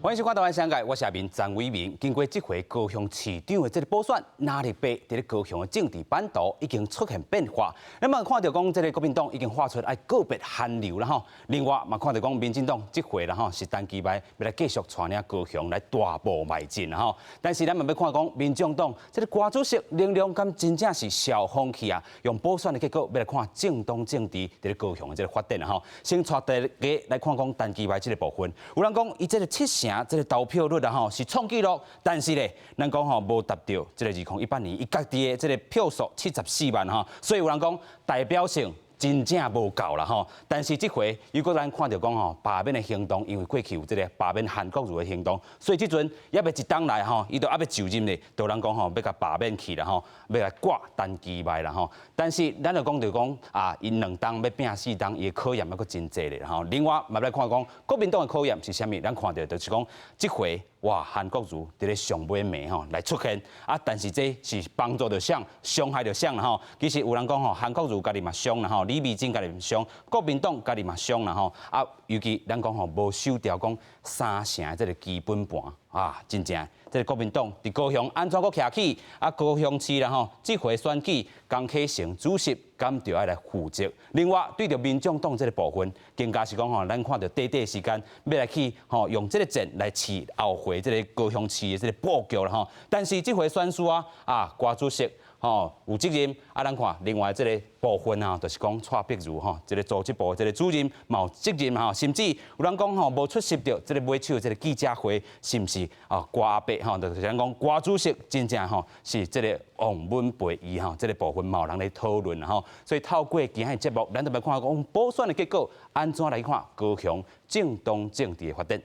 歡迎收看《台灣商界》，我是阿明張偉明。經過這回高雄市長的這個補選，藍綠白佇咧高雄的政治版圖已經出現變化。咱嘛看著講，這個國民黨已經喊出愛告別韓流啦吼。另外嘛看著講，民進黨這回啦吼是陳其邁欲來繼續帶領高雄來大步邁進啦吼。但是咱嘛欲看講，民眾黨這個郭主席能量敢真正是小風氣啊？用補選的結果欲來看政黨政治佇咧高雄的這個發展啦吼。先帶大家來看講陳其邁這個部分，有人講伊這個七成這個投票率啊吼是創紀錄，但是咧，咱講吼無達著這個2018年伊家己的這個票數74萬吼，所以有人講代表性真正無夠啦吼。但是這回如果咱看著講吼罷免的行動，因為過去有這個罷免韓國瑜的行動，所以這陣猶未一冬來吼，伊都猶未就任咧，就人講吼欲共罷免去啦吼，欲來掛陳其邁啦吼。但是咱就講著講啊，𪜶兩冬欲拼四冬，伊的考驗猶閣真濟咧吼。另外嘛來看講國民黨的考驗是啥物？咱看著就是講這回哇，韓國瑜佇咧上尾暝吼來出現啊，但是這是幫助著誰，傷害著誰啦吼。其實有人講吼，韓國瑜家己嘛傷啦吼，李美珍家己傷，國民黨家己嘛傷啦吼。啊，尤其咱講吼無守牢講三成的這個基本盤啊，真正這個國民黨佇高雄按怎閣徛起啊？高雄市啦吼，這回選舉江啟臣主席敢著愛來負責。另外，對著民眾黨這個部分，更加是講吼，咱看著短短時間欲來去吼用這個戰來試後回這個高雄市的這個布局啦吼。但是這回選輸啊，啊，郭主席吼有責任啊，咱看另外這個部分啊，就是講蔡碧如吼，這個組織部這個主任嘛有責任吼，甚至有人講吼無出席著這個尾手這個記者會，是毋是啊？郭阿伯吼，就是咱講郭主席真正吼是這個忘本陪伊吼，這個部分嘛有人咧討論吼，所以透過今仔日節目，咱就欲看講補選的結果按怎來看高雄政黨政治的發展。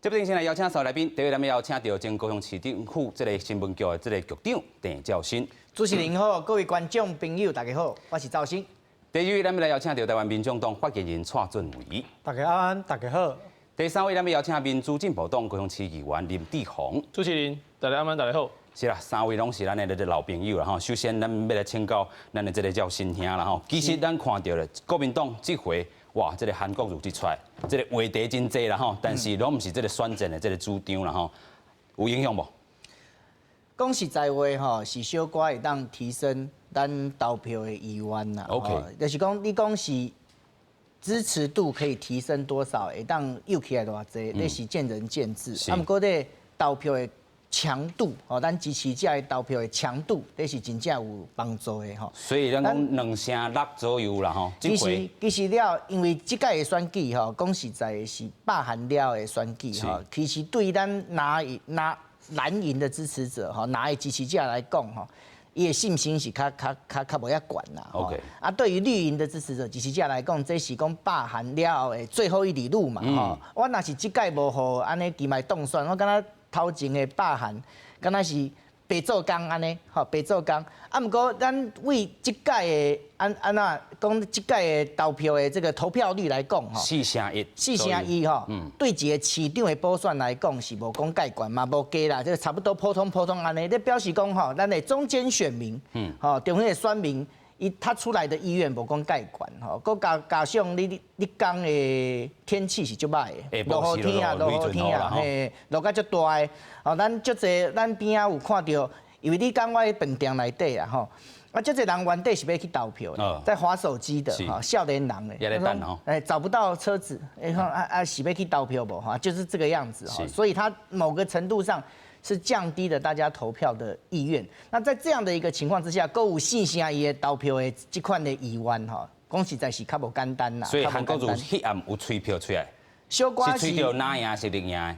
這邊先來邀請三位來賓，第一位咱們邀請著前高雄市政府這個新聞局的這個局長鄭兆新。主持人好，各位觀眾朋友大家好，我是兆新。第二位咱們來邀請著台灣民眾黨發言人蔡俊偉。大家安，大家好。第三位咱們邀請民主進步黨高雄市議員林志宏。主持人大家安，大家好。是啦，三位攏是咱的這個老朋友啦吼。首先，咱欲來請教咱的這個兆新兄啦吼。其實咱看著咧，國民黨這回哇，這個韓國瑜一出來，這個話題真濟啦吼，但是攏毋是這個選戰的這個主張啦吼，有影響無？講實在話吼，是小可會當提升咱投票的意願啦。 就是講你講是支持度可以提升多少，會當又起來偌濟，那是見仁見智。啊，毋過咧投票的強度，吼，咱支持者的投票的強度，這是真正有幫助的吼。所以咱講2成6左右啦吼。其實了，因為這屆的選舉吼，講實在的是罷韓了的選舉吼，其實對咱拿拿藍營的支持者吼，藍的支持者來講吼，伊的信心是較較較較無遐懸啦。 啊，對於綠營的支持者、支持者來講，這是講罷韓了後的最後一里路嘛吼。我若是這屆無予按呢其邁當選，我感覺頭前的罷韓，敢若是白做工按呢，吼白做工。啊，毋過咱為這屆的按按怎講，這屆的投票的這個投票率來講，吼，4成1，4成1吼，對一個市長的補選來講是無講蓋懸嘛，無低啦，這個差不多普通普通按呢。這表示講吼，咱的中間選民，吼，中間的選民，伊他出來的意願無講蓋懸吼，閣加加上你你講的天氣是足歹的，落雨天啊，落雨天啊，嘿，落甲足大的，吼，咱足濟咱邊仔有看著，因為你講我佇飯店內底啊，吼，啊，足濟人原底是欲去投票的，在滑手機的，吼，少年人的，哎，找不到車子，哎，啊啊，是欲去投票無？哈，就是這個樣子，所以他某個程度上是降低了大家投票的意願。那在這樣的一個情況之下，閣有4成1的投票的這款的意願，吼，講實在是較無簡單啦。所以韓國瑜彼暗有催票出來，小可是催著藍營是綠營？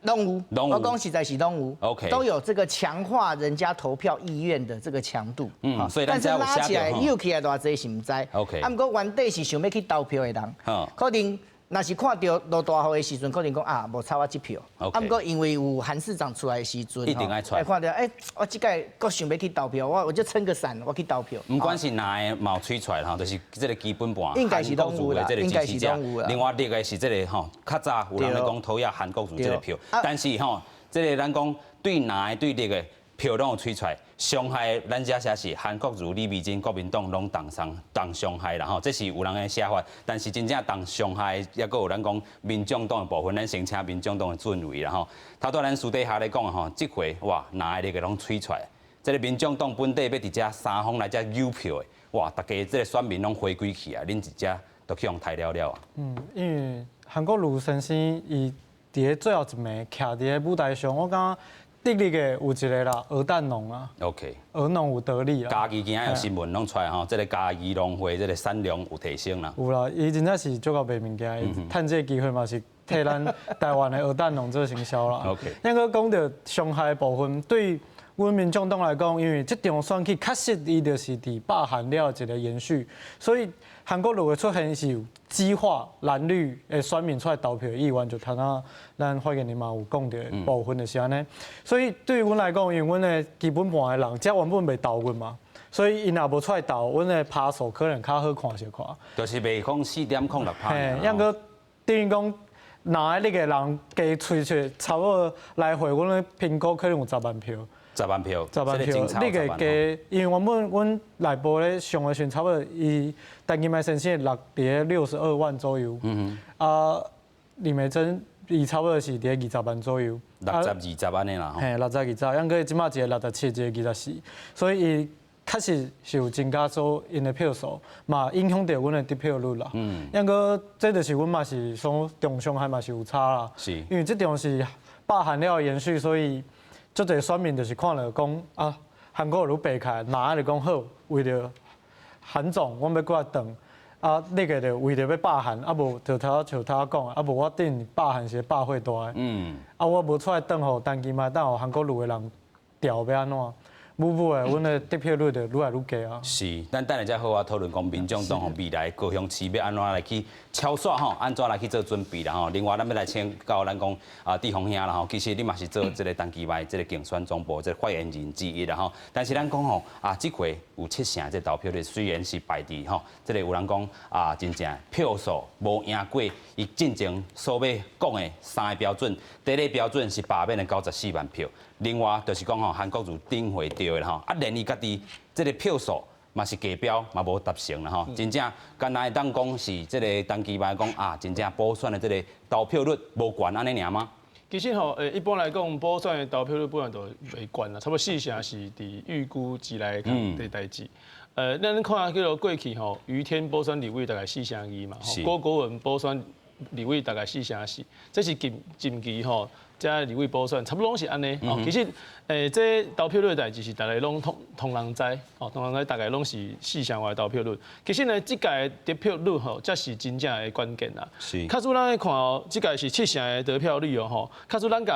攏有，我講實在是攏有，都有這個強化人家投票意願的這個強度。所以但是拉起來又起來偌濟是毋知。啊，毋過原底是想欲去投票的人，可能若是看著落大雨的時陣，可能講啊，無差我這票。啊，毋過因為有韓市長出來的時陣，一定愛出來。看著欸，我這屆閣想欲去投票，我就撐個傘，我去投票。毋管是藍的嘛有催出來吼，就是這個基本盤。應該是攏有啦，應該是攏有啦。另外綠的是這個吼，較早有人咧講討厭韓國瑜這個票，但是吼，這個咱講對藍的對綠的，票攏有催出來，傷害咱遮寫是韓國瑜、李眉蓁、國民黨攏重傷重傷害啦吼，這是有人的寫法，但是真正重傷害，抑閣有咱講民眾黨的部分，咱先請民眾黨的俊惟啦吼。頭拄咱私底下咧講吼，這回哇，藍的綠的攏催出來，這個民眾黨本底欲佇遮三方來遮扭票的，哇，大家這個選民攏回歸去啊，恁一遮都去予刣了了啊。嗯，因為韓國瑜先生伊佇咧最後一暝徛佇咧舞台上，我感覺得力的有一個啦，鵝蛋農啊。鵝農有得力啊。嘉義今仔有新聞攏出來吼，這個嘉義農會這個產量有提升啦。有啦，伊真正是足夠賣物件，趁這個機會嘛是替咱台灣的鵝蛋農做行銷啦。 那個講著傷害的部分，對阮民眾黨來講，因為這場選舉確實伊就是佇罷韓了一個延續，所以韓國瑜的出現是有激化藍綠的選民出來投票的意願，就頭仔咱發言人嘛有講著部分就是按呢。所以對於阮來講，因為阮的基本盤的人，遮原本袂投阮嘛，所以𪜶若無出來投，阮的趴數可能較好看小可。就是袂講4.06趴。嘿，抑閣等於講，藍的綠的人加催出，差不多來回，阮的評估可能有十萬票。十萬票，十萬票，你個加，因為原本阮內部咧上的時陣，差不多伊陳其邁先生落佇咧62萬左右，啊，李眉蓁伊差不多是佇咧20萬左右， 60、20按呢啦。嘿，60、20，抑閣這馬一個67，一個24，所以伊確實是有增加做𪜶的票數，嘛影響著阮的得票率啦。抑閣這就是阮嘛是說重傷害嘛是有差啦。因為這場是罷韓了延續，所以足濟選民就是看著講啊，韓國瑜爬起來，藍的就講好，為著韓總，阮欲過來轉，啊，綠的就為著欲罷韓，啊無就頭像頭講，啊無我頂罷韓是罷會大的，啊我無出來轉予陳其邁，等予韓國瑜的人調欲按怎？母母的，阮的得票率就愈來愈低啊。是，咱等下再好好討論講民眾黨吼未來高雄市欲按怎來去超選吼，按怎來去做準備啦吼。另外，咱欲來請教咱講啊，志宏兄啦吼，其實你嘛是做這個陳其邁這個競選總部這個發言人之一啦吼。但是咱講吼啊，這回有七成這投票率，雖然是敗佇吼，這個有人講啊，真正票數無贏過伊進前所欲講的三个標準，第一個標準是罷免的94萬票。另外就是講吼，韓國瑜頂回著的吼，啊連伊家己這個票數嘛是低標，嘛無達成啦吼。真正敢若會當講是這個陳其邁講啊，真正補選的這個投票率無懸按呢爾嗎？其實吼，一般來講，補選的投票率本來就袂懸啦，差不多四成是佇預估之內的代誌。咱看叫做過去吼，余天補選立委大概4成2嘛，郭國文補選立委大概4成4，這是近近期吼。這立委補選差不多攏是按呢。哦，其實，這投票率的代誌是大家攏通通人知，哦，通人知大概攏是四成外投票率。其實呢，這屆得票率吼，才是真正的關鍵啦。假使咱來看哦，這屆是七成的得票率哦，吼，假使咱共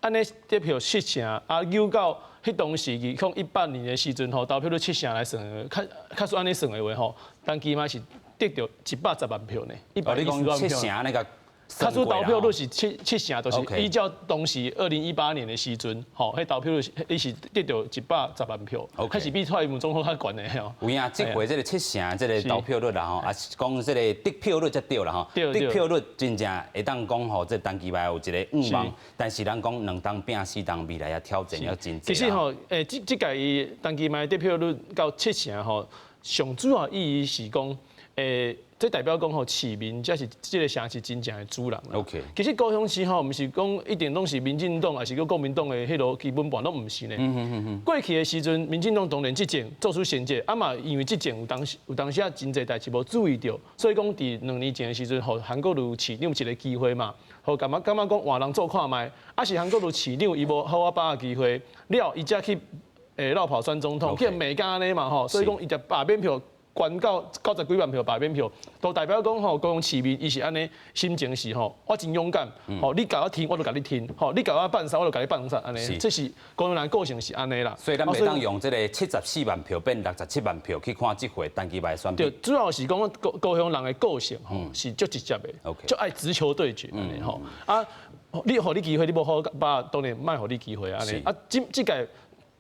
按呢得票七成，啊，扭到彼當時2018年的時陣吼，投票率七成來算，較假使按呢算的話吼，陳其邁是得著110萬票呢，110萬票。七成那個。假使投票率是七成，就是依照當時2018年的時陣，吼，彼投票率伊是得著110萬票，開始比蔡英文總統較懸的吼。有影，這回這個七成這個投票率啦吼，啊是講這個得票率才對啦吼。得票率真正會當講吼，這陳其邁有一個願望，但是咱講兩黨拼四黨，未來也挑戰也真濟。其實吼，這這屆陳其邁得票率到七成吼，上主要意義是講，這代表講吼，市民才是這個城市真正的主人啦。 其實高雄市吼，毋是講一定攏是民進黨，抑是閣國民黨的彼囉基本盤，攏毋是呢。過去的時陣，民進黨當然執政做出成績，啊嘛因為執政有當時有當時啊真濟代誌無注意著，所以講佇2年前的時陣，予韓國瑜市長一個機會嘛，予感覺感覺講換人做看覓，啊是韓國瑜市長伊無好好把握機會，了伊才去落跑選總統，去罵甲按呢嘛吼，所以講伊就罷免票。懸到90幾萬票罷免票，都代表講吼，高雄市民伊是按呢心情是吼，我真勇敢，吼，你共我天我就共你天，吼，你共我放殺我就共你放殺，按呢，這是高雄人個性是按呢啦。所以咱袂當用這個74萬票變67萬票去看這回陳其邁選。對，主要是講高高雄人的個性吼是足直接的，足愛直球對決按呢吼。啊，你予你機會，你無好把當然莫予你機會按呢。啊，這這屆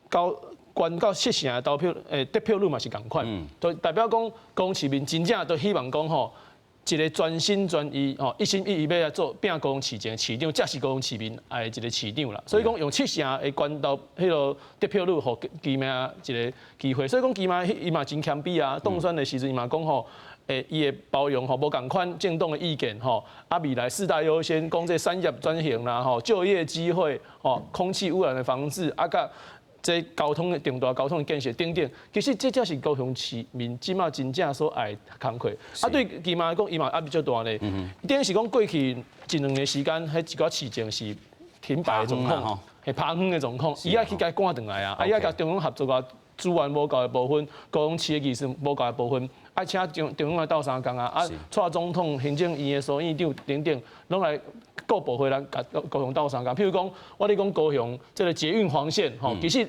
高。懸到七成的投票，得票率嘛是仝款，就代表講，高雄市民真正都希望講吼，一个專心專意吼，一心一意欲來做拼高雄市政市長，才是高雄市民愛的一個市長啦。所以講用七成的關到彼個得票率，予奇邁一個機會。所以講奇邁伊嘛真謙卑啊，當選的時陣伊嘛講吼，伊會包容吼無仝款政黨的意見吼，啊未來四大優先，講這產業轉型啦吼，就業機會吼，空氣污染的防治啊，佮這交通的重大交通的建設等等，其實這才是高雄市民這馬真正所愛的工課。啊，對奇邁來講，伊嘛壓力足大咧。等於是講過去一兩年時間，彼一寡市政是停擺的狀況，係趴遠的狀況，伊愛去共趕轉來啊，啊，伊愛共中央合作啊，資源無夠的部分，高雄市的預算無夠的部分，愛請中央來鬥相共啊，啊，蔡總統行政院的蘇院長等等，攏來各部會來共高雄鬥相共。譬如講，我咧講高雄這個捷運黃線，吼，其實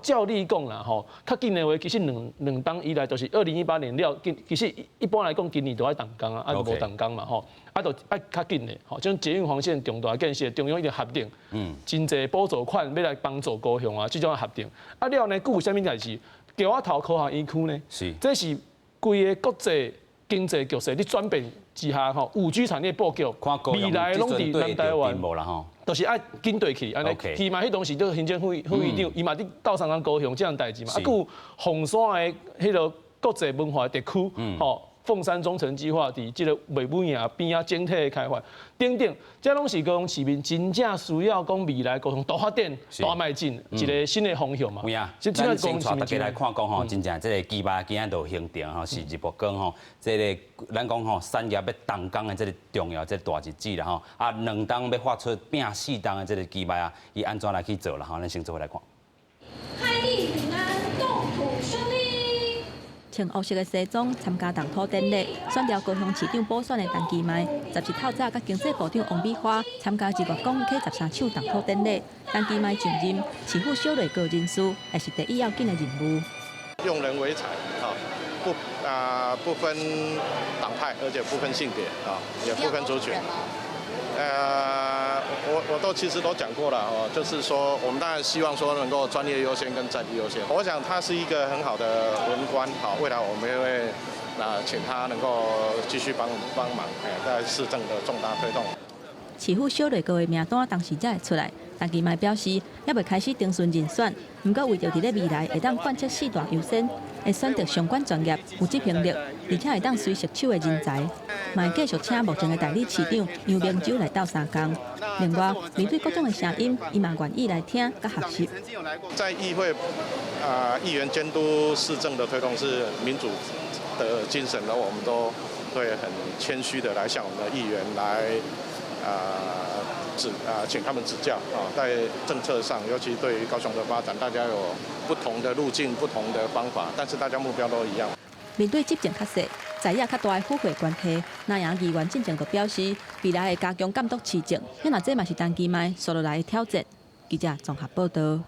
照理講啦，吼，較緊的話，其實兩兩冬以來，就是2018年了，其實一般來講，今年都愛動工啊，啊無動工嘛，吼，啊就愛較緊的，吼，這種捷運黃線重大建設，中央已經核定，真濟補助款欲來幫助高雄啊，這種核定。啊了呢，閣有啥物代誌？橋仔頭科學園區呢？這是規个國際經濟局勢咧轉變之下，吼，5G 產業布局，未來攏佇南台灣。就是愛緊對去，按呢，起碼彼當時做行政副副院長，伊嘛佇鬥相共高雄這項代誌嘛。啊，閣有鳳山的彼个國際文化特區，吼，鳳山中城計劃佇這個麥美營邊仔整體的開發等等，這攏是高雄市民真正需要講未來高雄大發展、大邁進一個新的方向嘛。有影，咱先帶大家來看講吼，真正這個奇邁今仔就行程吼，是日月光吼，這个咱講吼產業欲動工的這个重要這个大日子啦吼，啊兩冬欲發出拼四冬的這个奇邁啊，伊按怎來去做啦吼？咱先做伙來看。開立平安，動土順利。穿烏色的西裝參加動土典禮，選調高雄市長補選的陳其邁，十日透早佮經濟部長王美花參加日月光 K 十三廠動土典禮。陳其邁就任市府小內閣人事，也是第一要緊的任務。用人唯才，不啊不分黨派，而且不分性別啊，也不分族群。我都其實都講過了哦，就是說我們當然希望說能夠專業優先跟在地優先。我想他是一個很好的文官，好，未來我們會那請他能夠繼續幫幫忙，在市政的重大推動。市府小內閣的名單當時才會出來，陳其邁表示，猶未開始徵詢人選，毋過為著佇咧未來會當貫徹四大優先，會選擇相關專業、有執行力，而且會當隨時手的人才，嘛會繼續請目前的代理市長楊明洲來鬥相共。另外，面對各種的聲音，伊嘛願意來聽佮學習。在議會啊，議員監督市政的推動是民主的精神，那我們都會很謙虛的來向我們的議員來啊指啊，請他們指教啊，在政策上，尤其對於高雄的發展，大家有不同的路徑、不同的方法，但是大家目標都一樣。面對執政較細、在野較大的府會關係，南陽議員進前就表示，未來會加強監督市政，那這嘛是陳其邁紲落來的挑戰。記者綜合報道。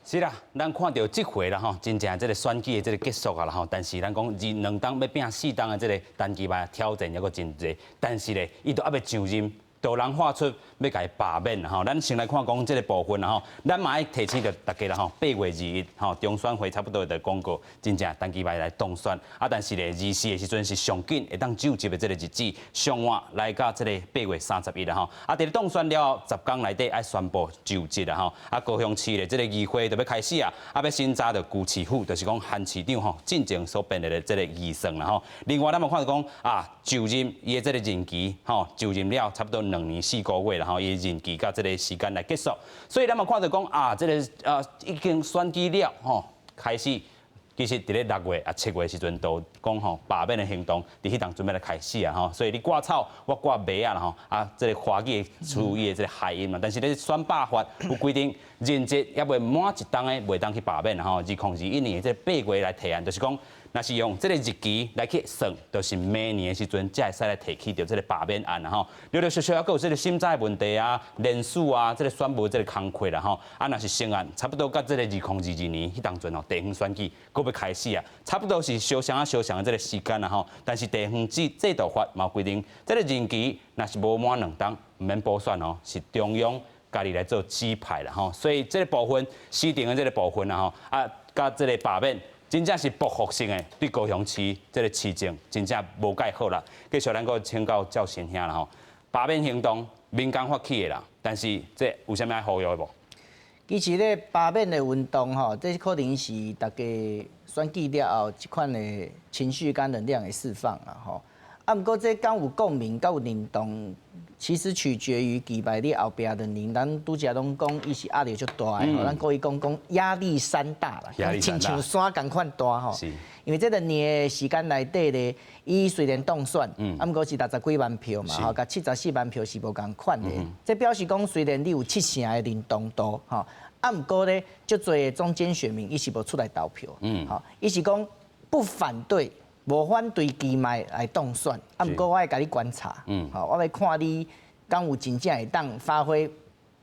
是啦，咱看著這回啦吼，真正這个選舉的這个結束啊啦吼，但是咱講二兩冬欲拼四冬的這个陳其邁挑戰猶閣真濟，但是咧，伊都猶未上任。就人喊出欲共伊罷免吼，咱先來看講這个部分啦吼，咱嘛愛提醒著大家啦吼，8月21吼，中選會差不多就公告，真正陳其邁來當選啊，但是咧24的時陣是上緊會當就職的這个日子，上晚來到這个8月31啦吼，啊，佇咧當選了後10工內底愛宣布就職啦吼，啊，高雄市的這个議會就欲開始啊，啊，欲審查著辜市府，就是講韓市長吼進前所編列的這个預算啦吼。另外，咱嘛看著講啊，就任伊的這个任期吼，就任了差不多2年4個月啦吼，伊任期到這个時間來結束，所以咱嘛看著講啊，這个已經選舉了吼，開始其實佇咧6月啊7月時陣都講吼罷免的行動，佇彼當準備來開始啊吼，所以你掛草，我掛襪仔啦吼，啊，這个華語處理的這个諧音嘛，但是咧選罷法有規定，任職猶未滿一冬的袂當去罷免啦吼，2021年的這个8月來提案，就是講。若是用這个日期來去算，就是明年的時陣才會使來提起著這个罷免案啦吼。陸陸續續猶閣有這个審查的問題啊、連署啊、這个選務這个工課啦吼。啊，若是成案，差不多到這个2022年彼當陣吼，地方選舉閣欲開始啊，差不多是相像啊相像的這个時間啦吼。但是地方制度法嘛規定，這个任期若是無滿兩冬，毋免補選哦，是中央家己來做指派啦吼。所以這个部分，市政的這个部分啦吼，啊，佮這个罷免。真正是報復性的對高雄市這个市政真正無蓋好啦。繼續咱閣請教趙新兄啦吼，罷免行動民間發起的啦，但是這有啥物愛呼籲的無？其實咧罷免的運動吼，這可能是大家選舉了後這款的情緒跟能量的釋放啊吼。啊，毋過這敢有共鳴，敢有認同，其實取決於期待你後壁兩年，咱拄才攏講伊是壓力足大的，咱故意講講壓力山大啦，親像山仝款大吼。因為這兩年的時間內底咧，伊雖然當選，啊，毋過是六十幾萬票嘛，吼，佮74萬票是無仝款的。這表示講，雖然你有七成的認同度，吼，啊，毋過咧，足濟的中間選民伊是無出來投票，吼，伊是講不反對。無反對其邁來當選，啊，毋過我會共你觀察，吼，我欲看你敢有真正會當發揮，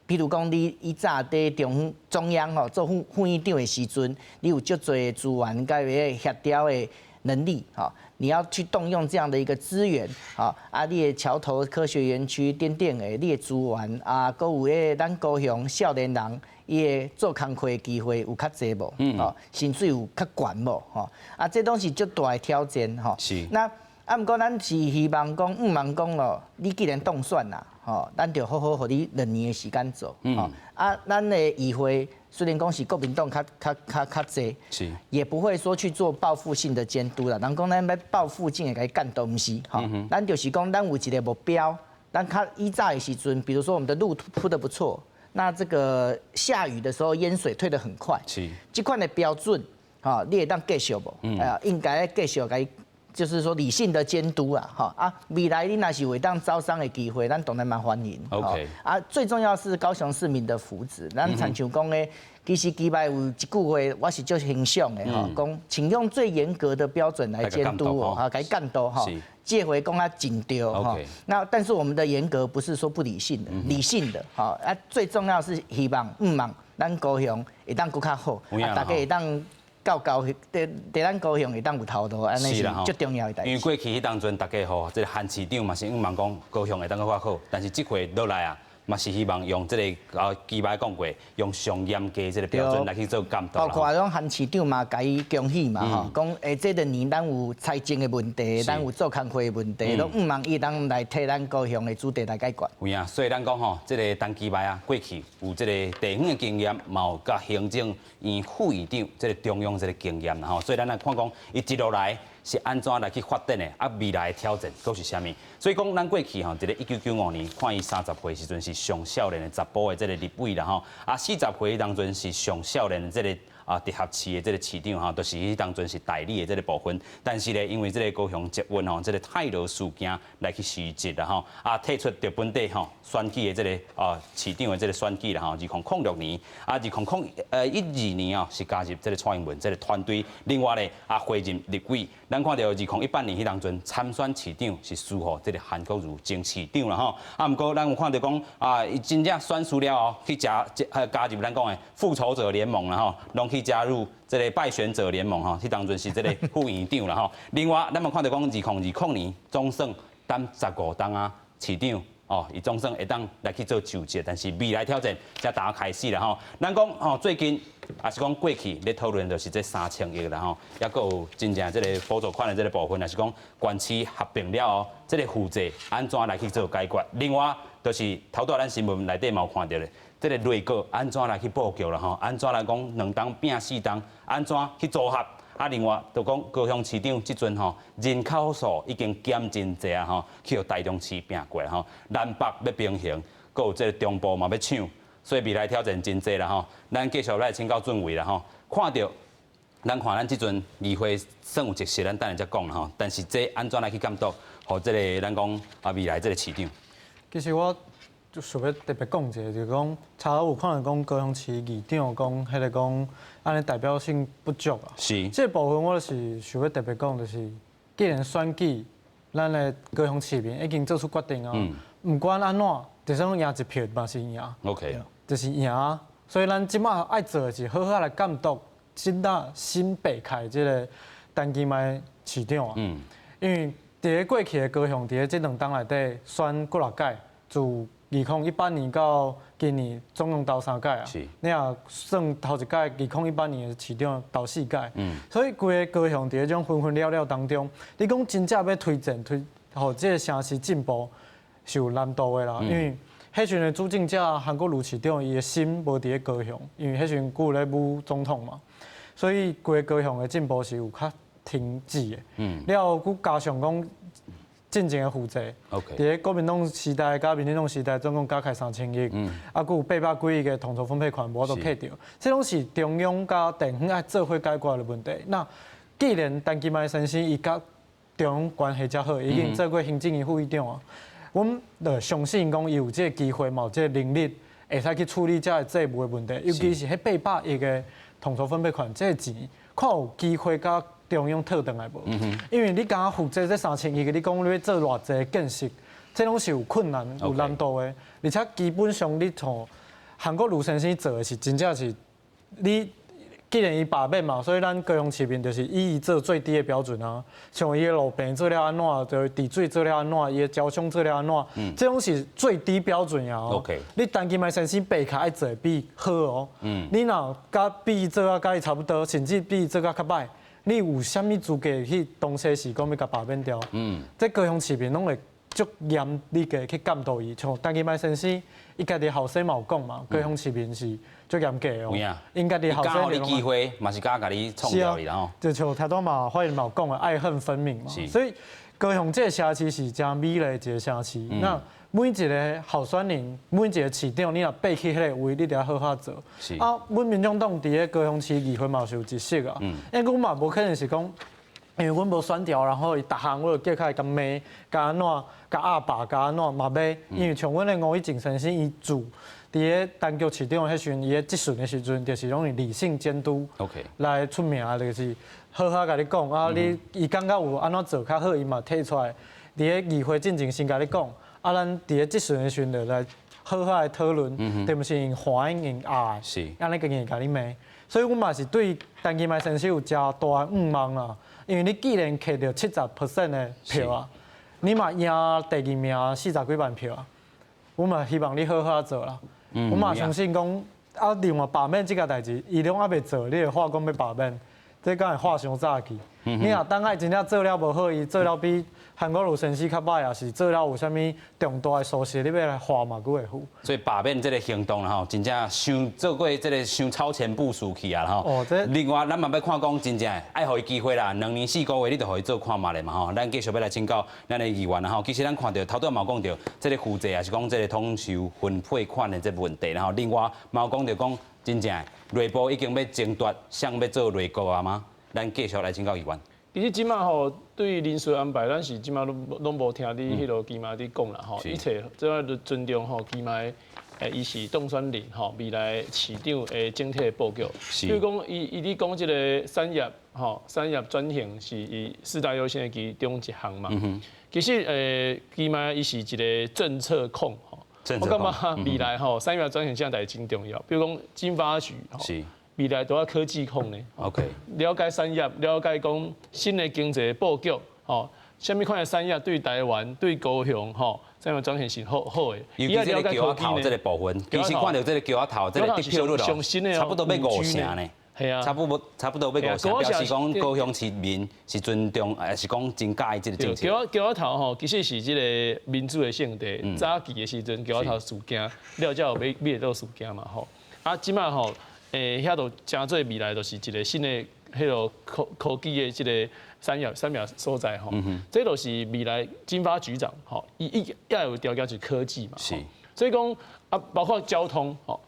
比如講你以早佇中央吼做副院長的時陣，你有足濟資源佮彼個協調的能力，吼，你要去動用這樣的一個資源，吼，啊，你的橋頭科學園區等等的，你的資源啊，閣有彼個咱高雄少年人。伊的做工課的機會有較濟無？吼，薪水有較懸無？吼，啊，這攏是足大的挑戰吼。那啊，毋過咱是希望講，向望講咯，你既然當選啦，吼，咱就好好予你兩年的時間做。啊，咱的議會雖然講是國民黨較濟，也不會說去做報復性的監督啦。人講咱欲報復性的共伊監督，毋是，吼，咱就是講，咱有一个目標，咱較以早的時陣，比如說我們的路鋪得不錯。那這個下雨的時候淹水退得很快，這款的標準，吼，你會當繼續無？啊，應該繼續共伊，就是說理性的監督啊，吼啊，未來你若是會當招商的機會，咱當然嘛歡迎。 啊，最重要是高雄市民的福祉。咱親像講的，其實其邁有一句話，我是足欣賞的吼，講請用最嚴格的標準來監督我，哈，共伊監督吼。這回講啊真對吼，那但是我們的嚴格不是說不理性的，理性的，吼啊，最重要是希望向望咱高雄會當閣較好，啊，大家會當到高佇佇咱高雄會當有頭路，按呢是足重要的代誌。因為過去彼當陣，大家吼，這个韓市長嘛是向望講高雄會當閣較好，但是這回落來啊，嘛是希望用這个啊，其邁講過，用上嚴格這个標準來去做監督。包括講韓市長嘛，共伊恭喜嘛吼，講欸，這兩年咱有財政的問題，咱有做工課的問題，攏向望伊當來替咱高雄的主題來解決。有影，所以咱講吼，這个陳其邁啊，過去有這个地方的經驗，嘛有佮行政院副院長這个中央這个經驗啦吼，所以咱來看講，伊一路來是按怎來去發展的，啊，未來的挑戰閣是啥物？所以講，咱過去吼，佇咧1995年看伊30歲時陣是上少年的查埔的這个立委啦吼，啊，40歲當陣是上少年的這个啊，直轄市的這个市長吼，就是彼當陣是代理的這个部分。但是咧，因為這个高雄捷運吼，這个太勞事件來去辭職啦吼，啊，退出著本地吼選舉的這个啊市長的這个選舉啦吼，2006年，啊，2012年哦是加入這个蔡英文這个團隊，另外咧啊回任立委。咱看著2018年彼當陣參選市長是輸予這个韓國瑜前市長啦吼，啊，毋過咱有看著講啊，伊真正選輸了後去加入咱講的復仇者聯盟啦吼，攏去加入這个敗選者聯盟吼，彼當陣是這个副院長啦吼。另外，咱嘛看著講2020年總算等15冬啊，市長哦，伊總算會當來去做就職，但是未來挑戰才拄開始啦吼。咱講吼，最近也是講過去咧討論就是這3000億啦吼，抑閣有真正這个補助款的這个部分，也是講縣市合併了後，這个負債按怎來去做解決？另外，就是頭拄仔咱新聞內底嘛有看著咧，這个內閣按怎來去布局啦吼？按怎來講兩黨拼四黨，按怎去組合？啊，另外就講高雄市長這陣吼人口數已經減真濟啊吼，去予台中市拚過吼，南北欲平衡，閣有這个中部嘛欲搶，所以未來挑戰真濟啦吼。咱繼續來請教俊偉啦吼，看著咱看咱這陣議會算有一席，咱等下才講啦吼。但是這按怎來去監督，予這个咱講啊未來這个市長？其實我就想欲特別講一下，就是講，查有可能講高雄市議長講，彼个講按呢代表性不足啊。這个部分我就是想欲特別講，就是既然選舉，咱的高雄市民已經做出決定啊，毋管按怎，就算贏一票嘛是贏。 就是贏啊。所以咱這馬愛做的是好好來監督，這搭新北開這个陳其邁市長啊。因為佇咧過去的高雄，佇咧這兩冬內底選幾若屆，自2018年到今年總共投三屆啊。你若算頭一屆2018年的市長投四屆。所以規个高雄佇彼種紛紛擾擾當中，你講真正欲推進推，予這个城市進步是有難度的啦。因為彼時陣的主政者韓國瑜市長，伊的心無佇咧高雄，因為彼時陣閣有咧舞總統嘛，所以規個高雄的進步是有較停滯的。了後，閣加上講進前的負債，佇咧國民黨時代佮民進黨時代，總共加起來3000億，啊，閣有800幾億的統籌分配款無法度揢著，這攏是中央佮地方愛做伙解決的問題。那既然陳其邁先生伊佮中央關係遮好，已經做過行政院副院長啊，阮就相信講伊有這个機會，嘛有這个能力，會使去處理這个債務的問題，尤其是彼800億的統籌分配款，這个錢，看有機會佮中央討轉來無？因為你敢若負債這3000億，你講你欲做偌濟建設，這攏是有困難、有難度的。而且基本上你從韓國瑜先生做的是真正是你既然伊罷免嘛，所以咱高雄市民就是以伊做最低的標準啊。像伊的路平做了按怎，就治水做了按怎，伊的交通做了按怎，這攏是最低標準啊。你陳其邁先生爬跤愛做比好哦。你若佮比伊做啊，佮伊差不多，甚至比伊做甲較䆀。你有啥物資格去當時是講欲共罷免掉？這高雄市民攏會足嚴厲個去監督伊，像陳其邁先生，伊家己後生嘛有講嘛，高雄市民是足嚴格的哦。𪜶家己後生予你機會，嘛是敢共你創掉伊啦吼。就像頭拄嘛，發言嘛有講的，愛恨分明嘛。所以高雄這个城市是誠美麗的一个城市。那每一个候選人，每一个市長，你若爬去彼个位，你著愛好好做。啊，阮民眾黨佇咧高雄市議會嘛是有一席啊。因為阮嘛無可能是講，因為阮無選著，然後伊逐項我就叫開共罵，共按怎，共壓霸，共按怎嘛袂。因為像阮的吳益政先生，伊自佇咧陳菊市長彼時陣，伊咧質詢的時陣，就是攏用理性監督來出名，就是好好共你講啊，你伊感覺有按怎做較好，伊嘛提出來，佇咧議會進前先共你講。啊，咱佇咧質詢的時陣就來好好來討論，對毋是用歡迎用壓的，按呢共共你罵。所以阮嘛是對陳其邁先生有誠大的向望啦。因為你既然摕著70% 的票啊，你嘛贏第二名40幾萬票啊，阮嘛希望你好好做啦。阮嘛相信講啊，另外罷免這個代誌，伊攏猶未做，你會話講欲罷免，這敢會話傷早去？你若等下真正做了無好，伊做了比韓國瑜先生較䆀，也是做了有啥物重大的疏失，你欲來話嘛，閣會赴。所以罷免這个行動啦吼，真正傷做過這个傷超前部署去啊吼。哦，這另外，咱嘛欲看講真正愛予伊機會啦，2年4個月，你就予伊做看覓咧嘛吼。咱繼續欲來請教咱的議員啦吼。其實咱看著頭拄嘛有講著這个負債，也是講這个統籌分配款的這個問題啦吼。另外嘛有講著講真正內部已經欲爭奪，誰欲做內閣啊嗎？咱繼續來請教議員。其實這馬吼對人事安排，咱是這馬攏攏無聽你彼个其邁佇講啦吼，一切這馬就尊重吼其邁，伊是當選人吼，未來市長的整體的布局。比如講，伊伊佇講這個產業吼，產業轉型是伊四大優先的其中一項嘛。其實其邁伊是一個政策控吼。我感覺未來吼產業轉型這項代誌真重要。比如講經發局吼。未來都要科技控呢。 了解產業，了解講新的經濟布局，吼，啥物款的產業對台灣、對高雄，吼，產業轉型是好好的。尤其這個橋仔頭這個部分，其實看著這個橋仔頭這個得票率哦，差不多欲五成呢。係啊，差不多欲五成，表示講高雄市民是尊重，還是講真佮意這個政策。橋仔頭吼，其實是這個民主的聖地。早期的時陣，橋仔頭事件了才有欲欲會做事件嘛，吼。啊，這馬吼。遐就誠做未來就是一個新的彼个科科技的這个產業所在吼。這就是未來經發局長吼，伊伊也有條件是科技嘛。所以講啊，包括交通吼，